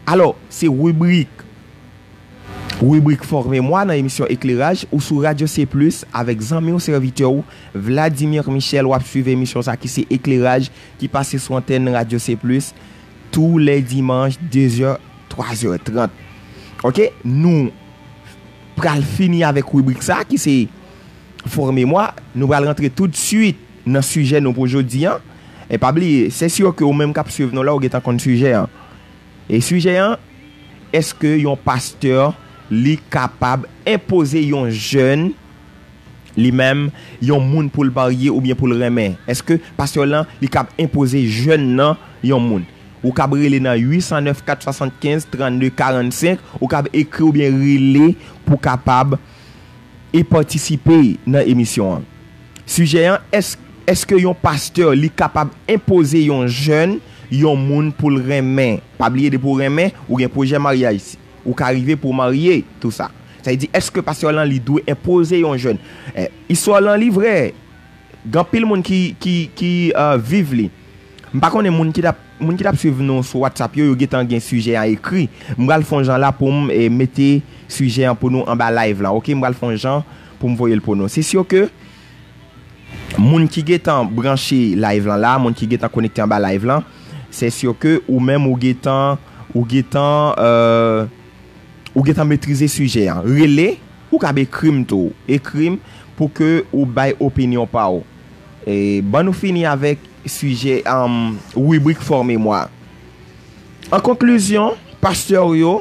Alò, se ribrik, ribrik Fòme Mwa nan emisyon Ekleraj ou sou Radyo C Plus avèk zanmi w, sèvitè w, Vladimir Michel. W ap swiv emisyon sa ki se Ekleraj ki pase sou antèn Radyo C Plus tou lè dimanch, de zè, twa zè trant. Oke, nou pral fini avèk ribrik sa ki se Fòme Mwa. Nou pral rantre toutswit nan sijè nou pou jodi an. E pa bliye, se si ke ou menm k ap swiv nou la, ou gentan konn sijè an. E sijè an, èske yon pastè li kapab enpoze yon jèn li menm yon moun pou l marye oubyen pou l renmen? Èske pastè lan li kab enpoze jèn nan yon moun? Ou kab rele nan uit san nèf kat swasannkenz trannde karannsenk, ou kab ekri oubyen rele pou kapab e patisipe nan emisyon an. Sijè an, èske, èske yon pastè li kapab enpoze yon jèn yon moun pou l renmen. Pa bliye, depi w renmen, ou gen pwojè maryaj. Ou ka rive pou w marye, tou sa. Sa vle di, èske pastè Orlanly dwe enpoze yon jèn? Eh, istwa Orlanly vrè. Gen anpil moun ki, ki, ki, eh, viv li. M pa konnen moun ki t ap, moun ki t ap swiv nou sou WhatsApp yo, yo gentan gen sijè a ekri. M pral fè yon jan la pou m, eh, mete sijè an pou nou anba live la, oke? M pral fè yon jan pou m voye l pou nou. Se si ke moun ki gentan branche live lan la, moun ki gentan konekte anba live lan, se si ke ou menm ou gentan, ou gentan, eh, ou gentan metrize sijè an. Rele, ou kab ekri m tou. Ekri m pou ke ou bay opinyon pa w. E, ban nou fini avèk sijè, um, ribrik Fò Memwa. An konklizyon, pastè yo,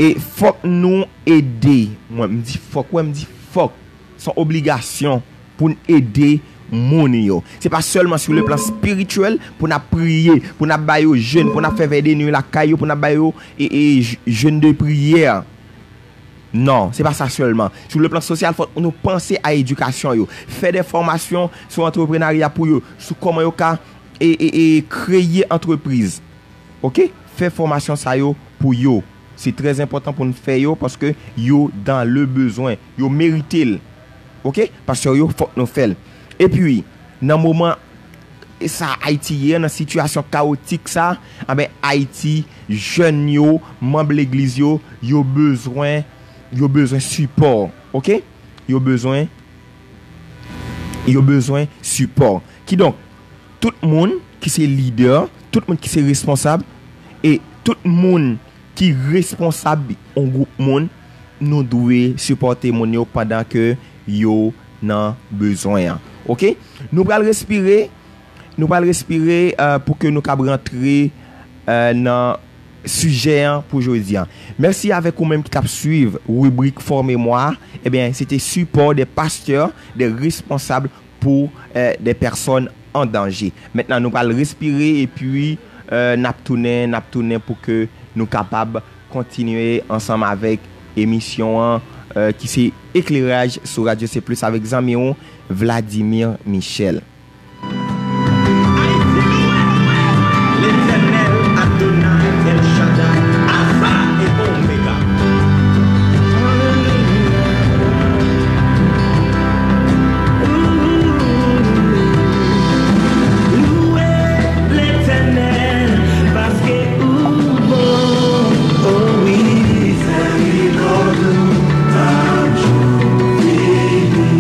e fòk nou ede. Mwen, m di fòk, wè, m di fòk. Se yon obligasyon pou n ede moun yo. Se pa sèlman sou le plan espirityèl pou n ap priye, pou n ap ba yo jèn, pou n ap fè vèy de nwi lakay yo, pou n ap ba yo e, e, j-, jèn de priyè. Non, se pa sa sèlman. Sou le plan sosyal, fòk nou panse a edikasyon yo. Fè de fòmasyon sou antreprenarya pou yo, sou kòman yo ka e, e, e kreye antrepriz. Oke? Fè fòmasyon sa yo pou yo. Se trè enpòtan pou n fè yo paske yo dans le besoin. Yo merite l. Oke? Pastè yo, fòk nou fè l. Epi, nan moman sa Ayiti ye, nan sitiyasyon kawotik sa, anben Ayiti, jèn yo, manm legliz yo, yo bezwen, yo bezwen sipò. Oke? Yo bezwen, yo bezwen sipò. Kidonk, tout moun ki se lidè, tout moun ki se responsab, e tout moun ki responsab yon gwoup moun, nou dwe sipòte moun yo pandan ke yo nan bezwen an. Oke? Nou pral respire, nou pral respire, eh, pou ke nou kab rantre, eh, nan sijè an pou jodi an. Mèsi avèk ou menm ki t ap swiv ribrik Fò Memwa. Ebyen, se te sipò de pastè, de responsab pou, eh, de pèsòn an danje. Mentnan, nou pral respire epi, eh, n ap tounen, n ap tounen pou ke nou kapab kontinye ansanm avèk emisyon an, eh, ki se Ekleraj sou Radyo C Plus avèk zanmi w, Vladimir Michel. Letènèl Adonai El Shaddai, Alpha et Omega. Louwe Letènèl, paske ou bon, o wi, mizèrikòd ou pa janm fini.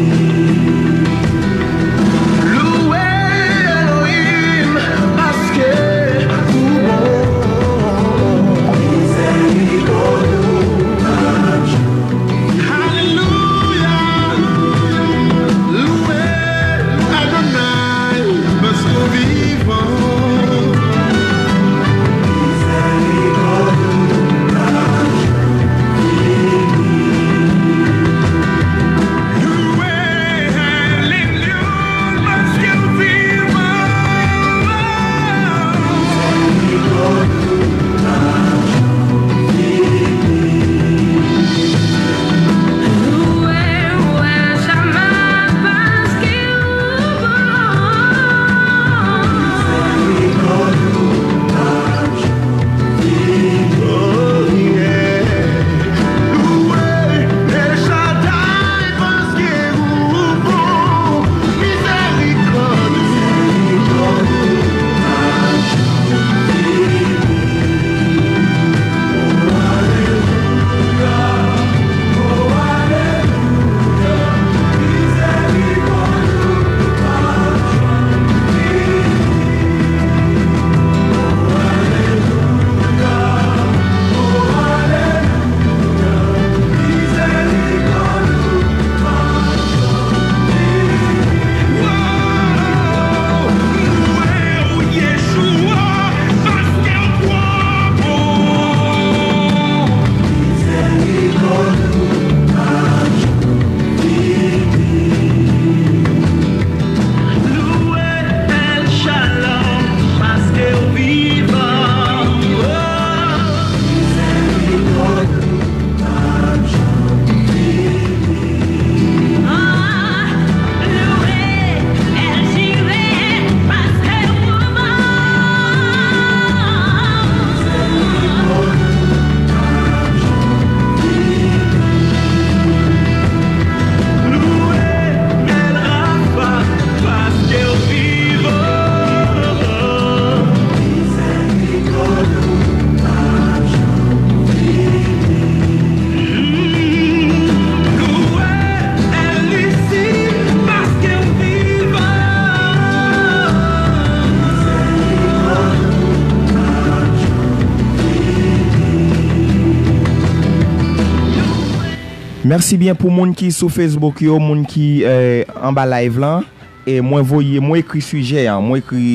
Mèsi byen pou moun ki sou Facebook yo, moun ki eh, anba live lan. E mwen voye, mwen ekri sijè an, mwen ekri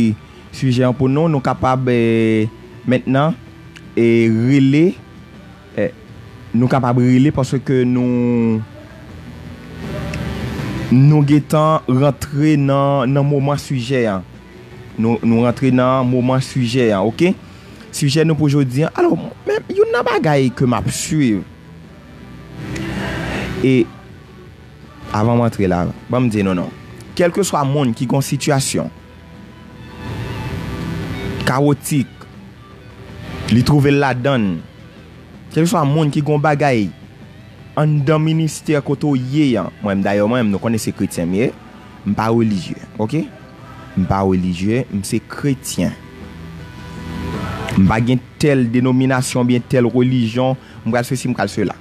sijè an pou nou, nou kapab eh, mentnan e rele, eh, nou kapab rele paske nou nou gentan rantre nan, nan moman sijè an. Nou, nou rantre nan moman sijè an, oke? Sijè nou pou jodi an. Alò, men youn nan bagay ke m ap swiv. E avan m antre la, ban m di nou non. Kèlkeswa moun ki gon sitiyasyon kawotik, li twouve l ladann, kèlkeswa moun ki gon bagay anndan ministè kote w ye an, mwen menm, dayè mwen menm, nou konnen se kretyen m ye, m pa relijye, oke? M pa relijye, m se kretyen. M pa gen tèl denominasyon oubyen tèl relijyon, m pral sesi, m pral sela.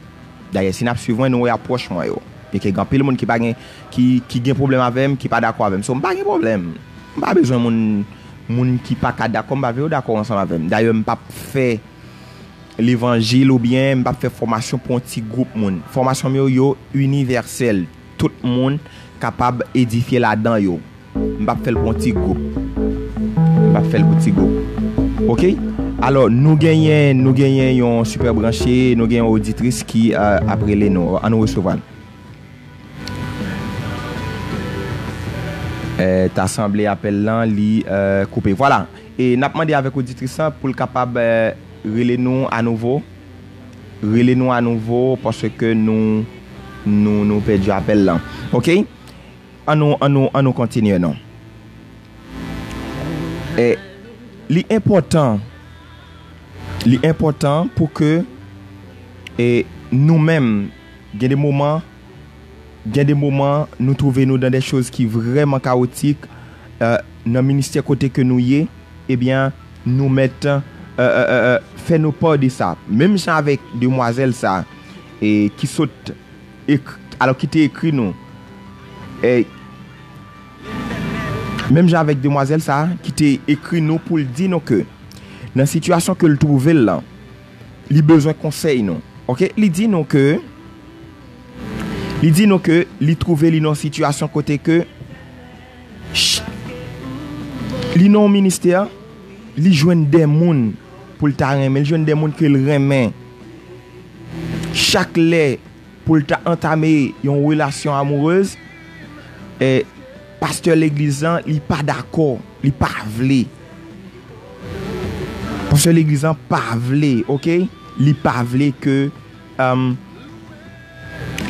Dayè, si n ap swiv mwen, nou wè apwòch mwen yo. Paske gen anpil moun ki pa gen, ki, ki gen pwoblèm avè m, ki pa dakò avè m. So, m pa gen pwoblèm. M pa bezwen moun, moun ki pa ka dakò, m pa vle yo dakò ansanm avè m. Dayè, m p ap fè levanjil oubyen m p ap fè fòmasyon pou yon ti gwoup moun. Fòmasyon m yo, yo inivèsèl. Tout moun kapab edifye ladan yo. M p ap fè l pou yon ti gwoup. M p ap fè l pou ti gwoup. Oke? Alò, nou genyen, nou genyen yon sipè branche, nou genyen yon oditris ki eh, ap rele nou. Ann nou resevwa l. Eh, ta sanble apèl lan, li eh, koupe. Vwala. E n ap mande avèk oditris lan pou l kapab eh, rele nou anouvo. Rele nou anouvo paske nou, nou, nou pèdi apèl lan. Oke? An nou, an nou, an nou kontinye non. E li enpòtan, li enpòtan pou ke e nou menm, gen de moman, gen de moman nou twouve nou dan de choz ki vrèman kawotik eh, nan ministè kote ke nou ye, ebyen, nou mèt eh, eh, eh, eh, fè nou pa de sa. Menm jan avèk demwazèl sa, e ki sot ek, alò ki te ekri nou. E, menm jan avèk demwazèl sa ki te ekri nou pou l di nou ke nan sitiyasyon ke l twouve l lan, li bezwen konsèy nou. Oke? Li di nou ke li di nou ke li twouve li nan yon sitiyasyon kote ke ch- li nan yon ministè, li jwenn de moun pou l ta renmen, li jwenn de moun ke l renmen. Chak lè pou l ta antame yon relasyon amourez, e pastè legliz lan, li pa dakò, li pa vle. Pastè legliz lan pa vle, oke? Li pa vle ke um,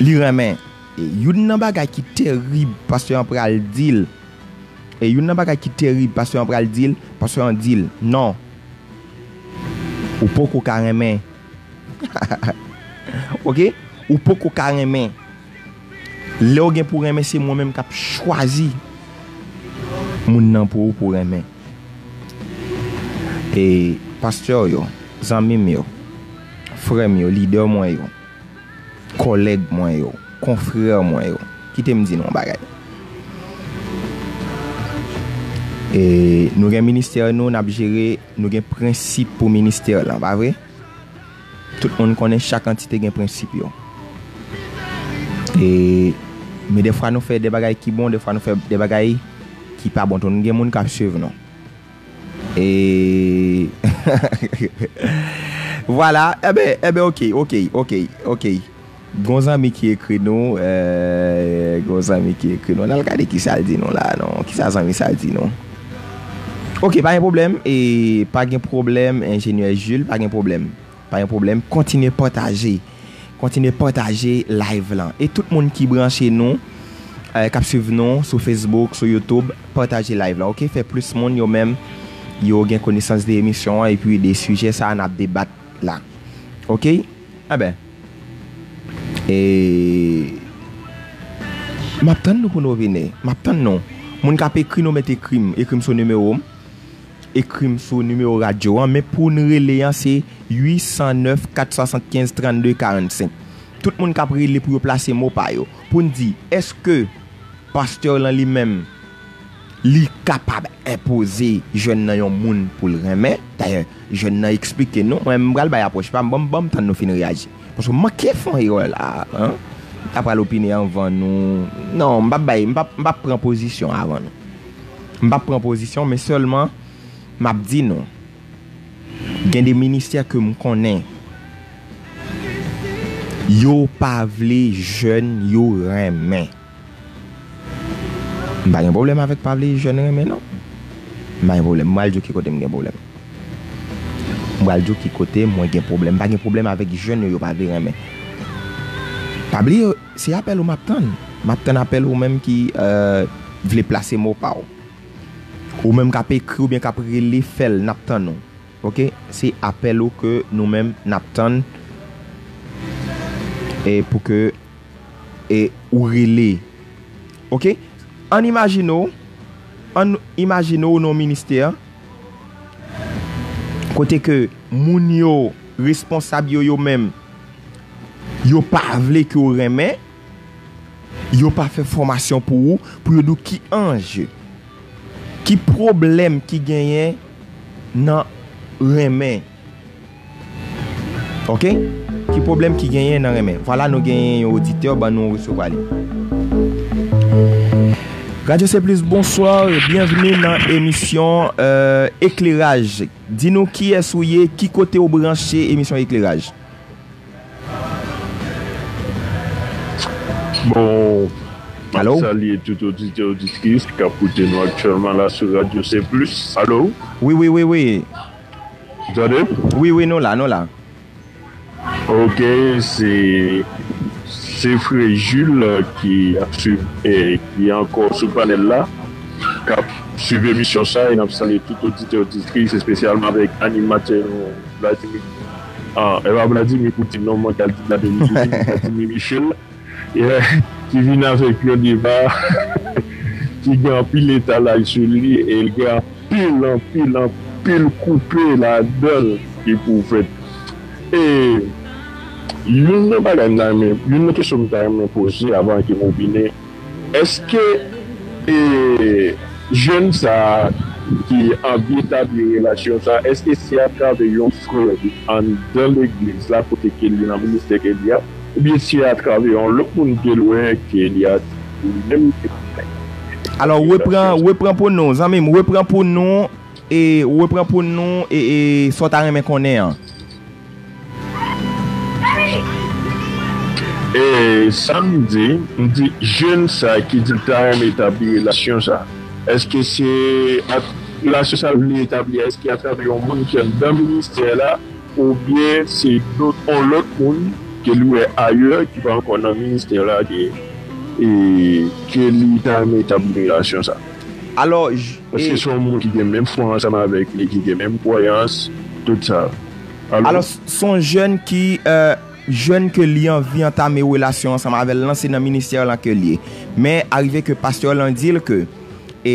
li renmen. E youn nan bagay ki terib, pastè an pral di l. E youn nan bagay ki terib, pastè an pral di l, pastè an di l, non. Ou poko ka renmen. Oke? Ou poko ka renmen. Lè w gen pou renmen, se mwen menm k ap chwazi moun nan pou ou pou renmen. E pastè yo, zanmi m yo, frè m yo, lidè mwen yo, kòlèg mwen yo, konfrè mwen yo, kite m di nou yon bagay. E nou gen ministè nou, n ap jere, nou gen prensip pou ministè lan, pa vre? Tout moun konnen chak antite gen prensip yo. E, men defwa nou fè de bagay ki bon, defwa nou fè de bagay ki pa bon tou. Nou gen moun k ap swiv nou. E, vwala, enben, enben, oke, oke, oke, oke. Gon zanmi ki ekri nou, eh, gon zanmi ki ekri nou. Ann al gade kisa l di nou la, non. Kisa zanmi sa di nou? Oke, pa gen pwoblèm, e pa gen pwoblèm, enjenyè Jules, pa gen pwoblèm. Pa gen pwoblèm. Kontinye pataje. Kontinye pataje live lan. E tout moun ki branche nou, eh, k ap swiv nou sou Facebook, sou YouTube, pataje live lan, oke? Fè plis moun yo menm, yo gen konesans de emisyon an, epi de sijè sa a n ap debat la. Oke? Enben, e, m ap tann nou pou nou vini. M ap tann nou. Moun k ap ekri nou, mèt ekri m. Ekri m sou nimewo m. Ekri m sou nimewo radyo an, men pou n rele an, se uit san nèf, kat swasannkenz, trannde, karannsenk. Tout moun k ap rele pou yo plase mo pa yo. Pou n di, èske pastè lan li menm, li kapab enpoze jèn nan yon moun pou l renmen? Dayè, jèn nan eksplike nou, mwen, m pral bay apwòch pa m, ban m, ban m tann nou fin reyaji. Paske m manke fè yon erè la, en. ta pral opine anvan nou. Non, m p ap bay, m p ap, m p ap pran pozisyon avan nou. M p ap pran pozisyon, men sèlman, m ap di nou, gen de ministè ke m konnen, yo pa vle jèn yo renmen. M pa gen pwoblèm avèk pa vle jèn renmen, non. M pa gen pwoblèm. M pral di w ki kote m gen pwoblèm. M pral di w ki kote mwen gen pwoblèm. M pa gen pwoblèm avèk jèn yo, yo pa vle renmen. Pa bliye, se apèl ou m ap tann. M ap tann apèl ou menm ki, euh, vle plase mo pa w. Ou menm k ap ekri oubyen k ap rele, fè l, n ap tann ou. Oke? Se apèl ou ke nou menm n ap tann, e pou ke, e ou rele. Oke? Ann imajine w, ann imajine w nan yon ministè kote ke moun yo, responsab yo, yo menm, yo pa vle ke w renmen, yo pa fè fòmasyon pou ou, pou yo di w ki anje, ki pwoblèm ki genyen nan renmen. Oke? Ki pwoblèm ki genyen nan renmen? Vwala, nou genyen yon oditè, ban nou resevwa li. Radyo Se Plis, bonswa, byenvni nan emisyon, euh, Ekleraj. Di nou kiyès ou ye, ki kote w branche emisyon Ekleraj. Bon, m ap Alo? Salye tout oditè, oditris k ap koute nou aktyèlman la sou Radyo Se Plis. Alo? Wi, wi, wi, wi. Ou tande? Wi, wi, nou la, nou la. Ok, se, se frè Jules ki ap swiv, eh, ki ankò sou panèl la, k ap swiv emisyon sa, e n ap salye tout oditè, oditris, espesyalman avèk animatè nou, Vladimir. Ah, e pa Vladimir Poutine, non, mwen ka di Vladimir Poutine, Vladimir Michel, yeah, ki vin avèk yon deba ki gen anpil etalaj sou li, e l gen anpil, anpil, anpil koupe ladan l ki pou fèt. E youn nan bagay m ta renmen, youn nan kesyon m ta renmen poze avan ke m opine, èske, e, jèn sa a ki anvi etabli relasyon sa a, èske se atravè yon frè anndan legliz la kote ke li nan ministè ke li a, oubyen se atravè yon lòt moun ke l wè ke li a li menm ke Alò, repran, repran pou nou, zanmi m, repran pou nou, e, repran pou nou, e, e, sa w ta renmen konnen an. E sa m di, m di jèn sa ki di l ta renmen etabli relasyon sa, èske se ak relasyon sa l vle etabli a, èske atravè yon moun ki anndan ministè la, oubyen se dot, yon lòt moun ke li wè ayè ki pa ankò nan ministè la ke, e, ke li ta renmen etabli relasyon sa? Alò, j- Èske e se yon moun ki gen menm fwa ansanm avèk li, ki gen menm kwayans, tout sa? Alò? Alò, s- se yon jèn ki, euh, jèn ke li anvi antame relasyon ansanm avè l lan, se nan ministè lan ke l ye. Men, arive ke pastè lan di l ke, e,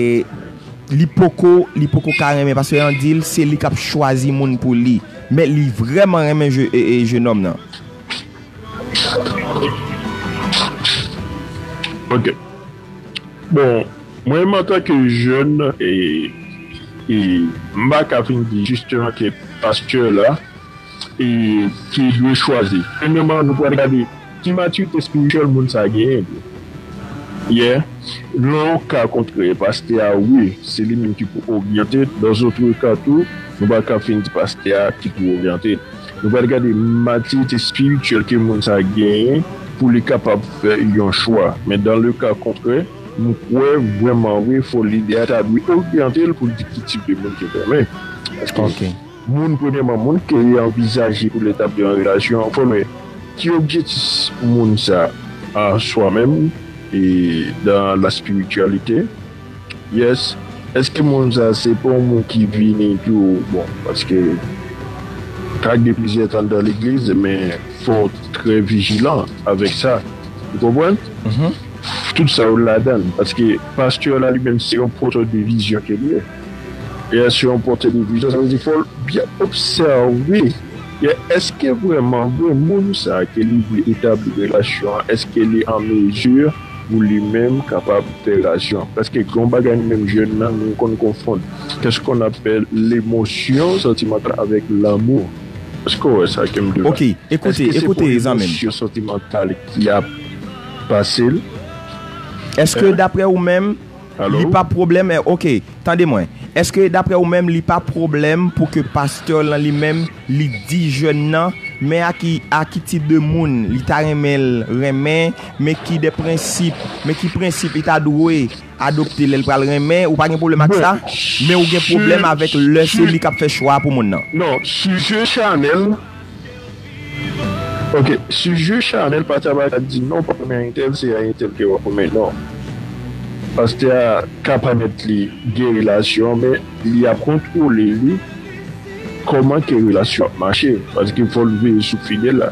li poko, li poko ka renmen, pastè lan di l se li k ap chwazi moun pou li. Men li vrèman renmen je- e- e jenòm nan. Ok. Bon, mwen menm antanke jèn, e, e, m pa ka vin di jisteman ke pastè la, e, ki dwe chwazi. Premyèman, nou pral gade ki matirite espirityèl moun sa a genyen tou. Yeah. Nan yon ka kontrè, pastè a, wi, se li menm ki pou oryante. Dans d'autres cas tou, nou pa ka fin di pastè a ki pou oryante. Nou pral gade matirite espirityèl ke moun sa a genyen pou li kapab fè yon chwa. Men dans le cas contraire, m kwè vrèman vre, fò lidè a ta dwe oryante l pou l di ki tip de moun ke l renmen. Paske Ok. moun, premyèman, moun ke li anvizaje pou l etabli yon relasyon, fò l wè ki objektif moun sa a swa menm e dans la spiritualité. Yes. Èske moun sa se pa yon moun ki vini tou, bon, paske ka gen plizyè tan dan legliz, men fò w trè vijilan avèk sa. Ou konprann? Mhm. Tout sa yo ladan l, paske pastè la li menm se yon pòtè de vizyon ke li ye. E se yon pòtè de vizyon, sa vle di fò l byen obsève. E èske vrèman vre moun sa ke li vle etabli relasyon an, èske li an mezi pou li menm kapab fè relasyon an? Paske gen yon bagay nou menm jèn nan, nou konn konfonn. Qu'est-ce qu'on appelle l'émotion sentimentale avec l'amour? Èske w wè sa ke m di la? Ok, ekoute, Èske se ekoute, pa zanmi m. Emosyon santimantal ki ap pase l. Èske daprè ou menm, li pa pwoblèm, eh, ok, tande mwen. Èske daprè ou menm, li pa pwoblèm pou ke pastè lan li menm, li di jèn nan, men a ki, a ki tip de moun li ta renmen l renmen, men ki de prensip, men ki prensip li ta dwe adopte lè l pral renmen, ou pa gen pwoblèm ak sa, men ou gen pwoblèm avèk lè se li k ap fè chwa pou moun nan. Non, sijè chanèl, Ok, sijè chanèl, pastè pa ka di non, pa renmen entèl, se a entèl ke w ap renmen, non. Pastè a ka pèmèt li gen relasyon, men li ap kontwole li kòman ke relasyon ap mache, paske fò l veye sou fidèl la.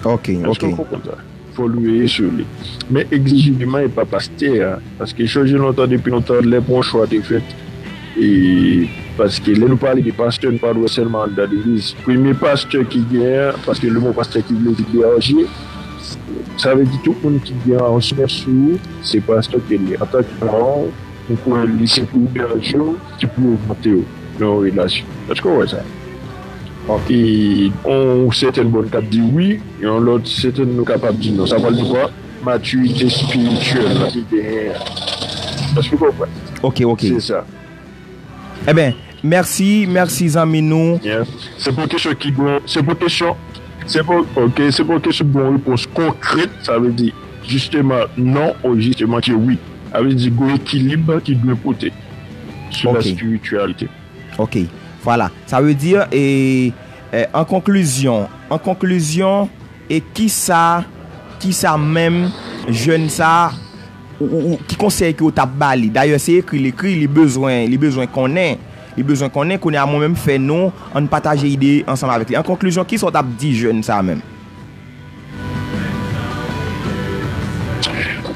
Ok, ok. Èske w konprann sa? Fò l veye sou li. Men egzijibleman, e pa pastè a. Paske chonje lontan, depi lontan, lè pou yon chwa te fèt, e paske lè nou pale de pastè, nou pa dwe sèlman anndan legliz. Premye pastè ki genyen, paske le mo pastè ki vle di bèje, sa vle di tout moun ki gen yon sèmans sou ou, se pastè ke l ye. Antanke paran, ou kwè li se pou bèje w, ki pou oryante w nan yon relasyon. Èske w wè sa? Ok. E yon sètèn bòn k ap di wi, yon lòt sètèn nou kapab di non. Sa pral depann matirite espirityèl la ki genyen an. Èske w konprann? Ok, ok. Se sa. Eben, mèsi, mèsi zanmi nou. Yeah. Se pou kesyon ki bon, se pou kesyon, se pou, ok, se pou kesyon ki bon repons konkrèt, sa vle di, jisteman, non, ou jisteman ke wi. Sa vle di, gon ekilib ki dwe pote sou la espirityalite. Ok, vwala. Sa vle di, e, e, an konklizyon, an konklizyon, e kisa, kisa menm jèn sa, ou, ou, ou, ki konsèy ke w t ap ba li? Dayè, se ekri l ekri, li bezwen, li bezwen konnen. Li bezwen konnen, kounye a mwen menm fè nou, ann pataje ide ansanm avèk li. An konklizyon, kisa w t ap di jèn sa menm?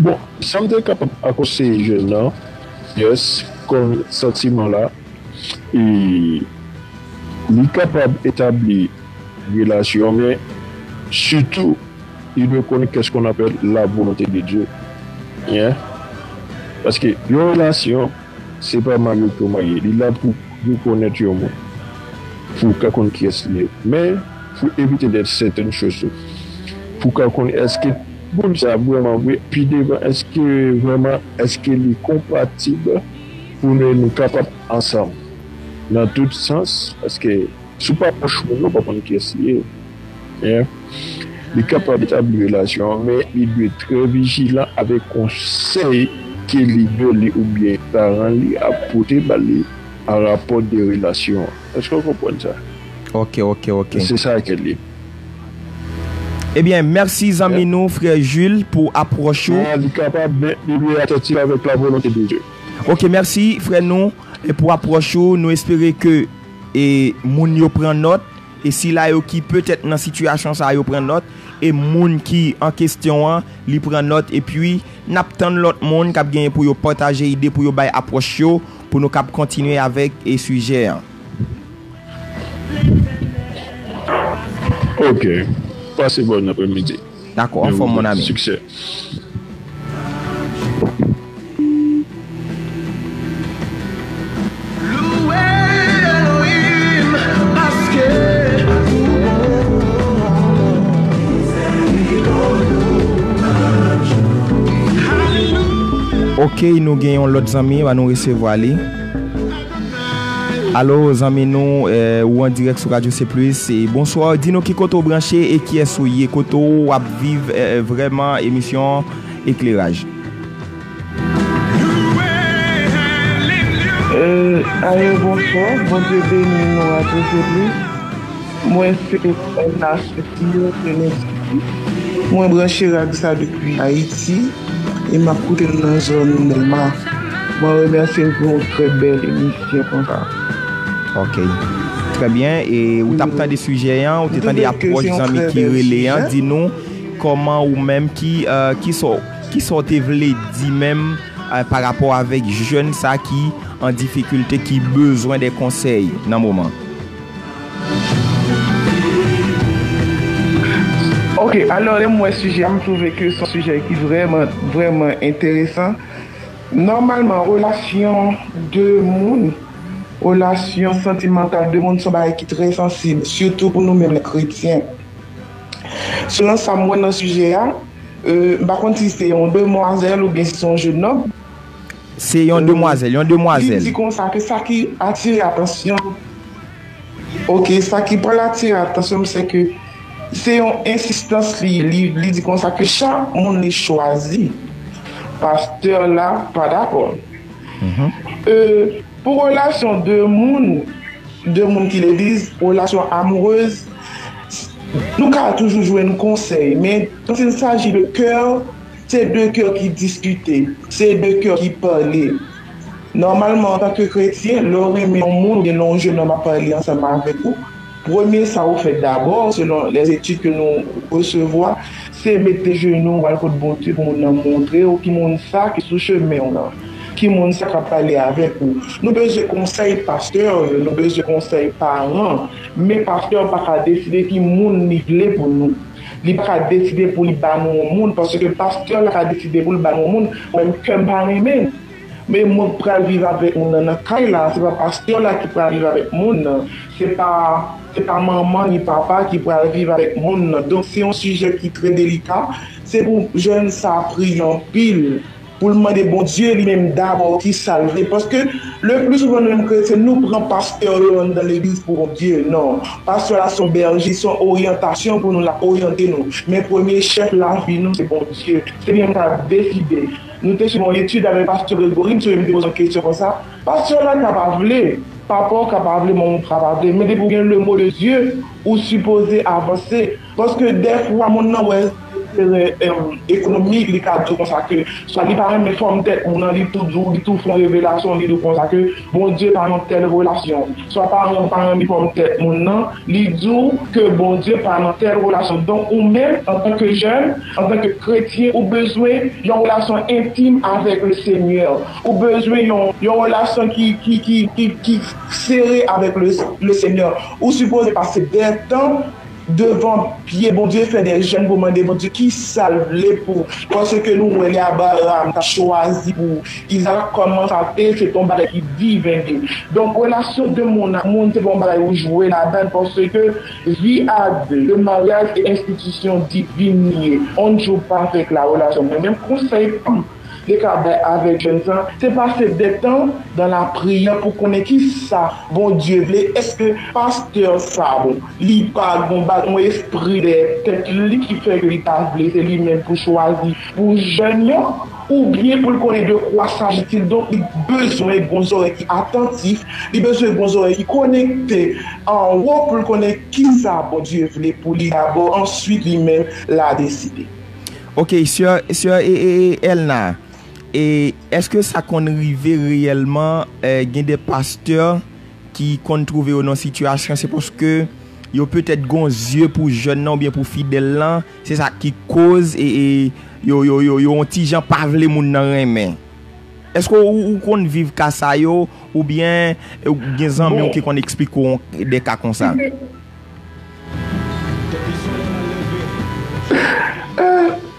Bon, sa m te kapab akonseye jèn nan, yes, kòm santiman la, e li kapab etabli relasyon, men sitou, li dwe konnen qu'est-ce qu'on appelle la volonté de Dieu. Yeah. Paske yon relasyon, se pa marye ou pa marye. Li la pou rekonèt yon moun. Pou w ka konn kiyès li ye. Men, pou evite dèt sètèn chos ou. Pou w ka konn èske moun sa vrèman vre, pi devan, èske vrèman, èske li konpatib pou nou, nou kapab ansanm. Nan tout sans, paske si w pa pwòch moun nan, w pa konn kiyès li ye. Hein? Li kapab etabli relasyon an, men li dwe trè vijilan avèk konsèy ke lidè li oubyen paran li ap pote ba li an rapò de relasyon an. Èske w konprann sa? Ok, ok, ok. Se sa ke li. Ebyen, mèsi zanmi nou, frè Jules, pou apwòch ou. Ah, li kapab, men li dwe atantif avèk la volonté de Dieu. Ok, mèsi, frè nou, e pou apwòch ou. Nou espere ke, e, moun yo pran nòt. E sila yo ki petèt nan sitiyasyon sa a, yo pran nòt, e moun ki an kesyon an, li pran nòt, epi n ap tann lòt moun k ap genyen pou yo pataje ide, pou yo bay apwòch yo, pou nou kab kontinye avèk, e, sijè an. Ok. Pase bòn aprèmidi. Dakò, anfòm, mon ami. Siksè. Ok, nou gen yon lòt zanmi, ann nou resevwa li. Alo, zanmi nou, eh, ou an dirèk sou Radyo Seplis. E bonswa, di nou ki kote w branche e kiyès ou ye, kote w ap viv, eh, eh, vrèman, emisyon Ekleraj. Eh, alo, bonswa, Bondye beni nou, Radyo Seplis. Mwen se Elna Sentino Tenesi. Mwen branche radyo sa depi Ayiti e m ap koute l nan zòn Dèlma. Mwen remèsye l pou yon trè bèl emisyon konsa. Ok. Trè byen. E ou t ap tande sijè an, ou te tande apwòch zanmi ki rele an, di nou kòman ou menm ki, eh, ki sa, ki sa w te vle di menm, eh, pa rapò avèk jèn sa ki an difikilte, ki bezwen de konsèy nan moman. Ok, alò, lè m wè sijè a, m twouve ke se yon sijè ki vrèman, vrèman enteresan. Nòmalman, relasyon de moun, relasyon santimantal de moun, se yon bagay ki trè sansib, sitou pou nou menm, lè kretyen. Selon sa m wè nan sijè a, Euh, m pa konn si se yon demwazèl oubyen si se yon jennonm. Se yon demwazèl, yon demwazèl. Li di konsa ke sa ki atire atansyon, ok, sa ki pral atire atansyon m, se ke se yon ensistans li, li, li di konsa ke chak moun li chwazi, pastè la pa dakò. Euh, pou relasyon de moun, de moun ki legliz, relasyon amourez, nou ka toujou jwenn konsèy, men quand il s'agit de cœur, se de kè ki diskite, se de kè ki pale. Nòmalman, antanke kretyen, lè w renmen yon moun oubyen lè yon jennonm ap pale ansanm avèk ou, premye sa ou fè dabò, selon lèzetid ke nou resevwa, se mete jenou w al kot Bondye pou moun nan montre w ki moun sa ki sou chemen w nan, ki moun sa k ap pale avèk ou. Nou bezwen konsèy pastè yo, nou bezwen konsèy paran, men pastè pa ka deside ki moun li vle pou nou. Li pa ka deside pou li ba nou yon moun, paske pastè la ka deside pou l ba nou yon moun, mwen menm kè m pa renmen. Men mwen k pral viv avèk moun nan nan kay la, se pa pastè la ki pral viv avèk moun nan, se pa se pa manman ni papa ki pral viv avèk moun nan. Donk se yon sijè ki trè delika, se pou jèn sa priye anpil, pou l mande Bondye li menm dabò ki sa l vle. Paske le pli souvan nou menm kretyen, nou pran pastè yo anndan legliz pou Bondye. Non. Pastè la se yon bèje, se yon oryantasyon pou nou, l ap oryante nou. Men premye chèf lavi nou se Bondye. Se li menm k ap deside. Nou te swiv yon etid avèk pastè Gregory, m sonje m te poze yon kesyon konsa. Pastè la ka pa vle, papa w ka pa vle, manman w ka pa vle, men depi w gen le mot de Dieu, ou sipoze avanse. Paske dèfwa moun nan wè enterè ekonomik, li ka di w konsa ke swa li pa renmen fòm tèt moun nan, li tou di w, li tou fè yon revelasyon, li di w konsa ke Bondye pa nan tèl relasyon. Swa paran w pa renmen fòm tèt moun nan, li di w ke Bondye pa nan tèl relasyon. Donk ou menm, antanke jèn, antanke kretyen, ou bezwen yon relasyon entim avèk le Senyè. Ou bezwen yon, yon relasyon ki, ki, ki, ki, ki sere avèk le, le Senyè. Ou sipoze pase dè tan devan pye Bondye, fè dè jèn pou mande Bondye ki sa l vle pou, paske nou wè lè Abraram ta chwazi pou Izarak, kòman sa te, se te yon bagay ki diven li. Donk relasyon de moun ak moun se pa yon bagay ou jwe ladan l, paske vi a de, le maryaj se enstitisyon divin li ye. On ne joue pas avec la relation. Mwen menm konsèy pa m te ka bay avèk jèn sa, se pase dè tan dans la prière pou konnen ki sa Bondye vle. Èske pastè sa, bon, li pa gon ba-, yon espri dèyè tèt li ki fè ke li ta vle se li menm pou chwazi pou jèn yo, oubyen pou l konnen de quoi s'agit-il? Donk li bezwen gon zòrèy ki atantif, li bezwen gon zòrèy ki konekte anwo pou l konnen ki sa Bondye vle pou li dabò, answit li menm l a deside. Ok, sè, sè e, e, e, Elna, e èske sa konn rive reyèlman, e, gen de pastè ki konn twouve yo nan sitiyasyon, se paske yo petèt gon zye pou jèn nan oubyen pou fidèl lan, se sa ki koz e, e yo, yo, yo, yo yon ti jan pa vle moun nan renmen. Èske ou, ou konn viv ka sa yo, oubyen ou gen zanmi w ki konn eksplike w de ka konsa?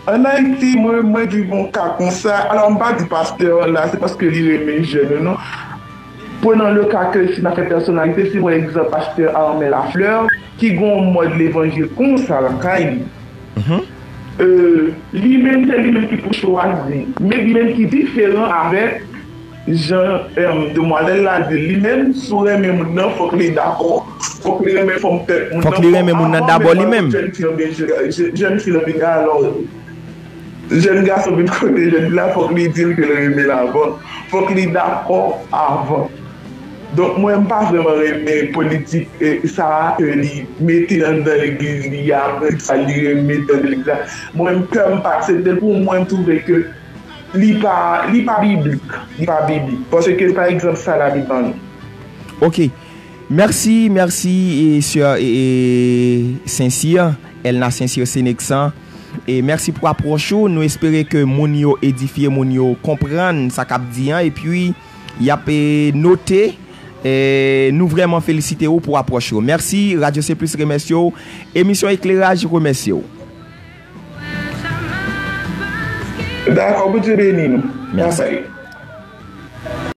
Ann Ayiti, mwen, mwen viv yon ka konsa. Alò, m pa di pastè an la, se paske li renmen jèn yo, non. Prenons le cas ke si n ap fè pèsonalite, si pran egzanp pastè Armel Lafleur, ki gen yon mòd levanjil konsa lakay li. Euh, li menm, se li menm ki pou chwazi. Men li menm ki diferan avèk jan, euh, demwazèl la di. Li menm, si w renmen moun nan, fòk li dakò. Fòk li renmen fòm tèt moun nan. Fòk li renmen moun nan dabò li menm. Jèn fi an byen, jèn fi an byen, alò, jèn gason vin kote jèn fi la, fòk li di l ke l renmen l avan. Fòk li dakò avan. Donk, mwen, m pa vrèman renmen politik, e, sa a ke li mete anndan legliz li a, sa li renmen mete anndan legliz la. Mwen, kè m pa aksepte l. Pou mwen, m twouve ke li pa, li pa biblik. Li pa biblik. Paske, pa egzanp, sa Labib ban nou. Ok. Mèsi, mèsi, e, sè, e, e, Sensir, Elna Sensir Seneksan. E mèsi pou apwòch ou. Nou espere ke moun yo edifye, moun yo konprann sa k ap di an. Epi, y ap, e, note. E nou vrèman felisite ou pou apwòch ou. Mèsi, Radyo C Plus remèsye w. Emisyon Ekleraj remèsye w. Dakò, Bondye beni nou. Mèsi. Babay.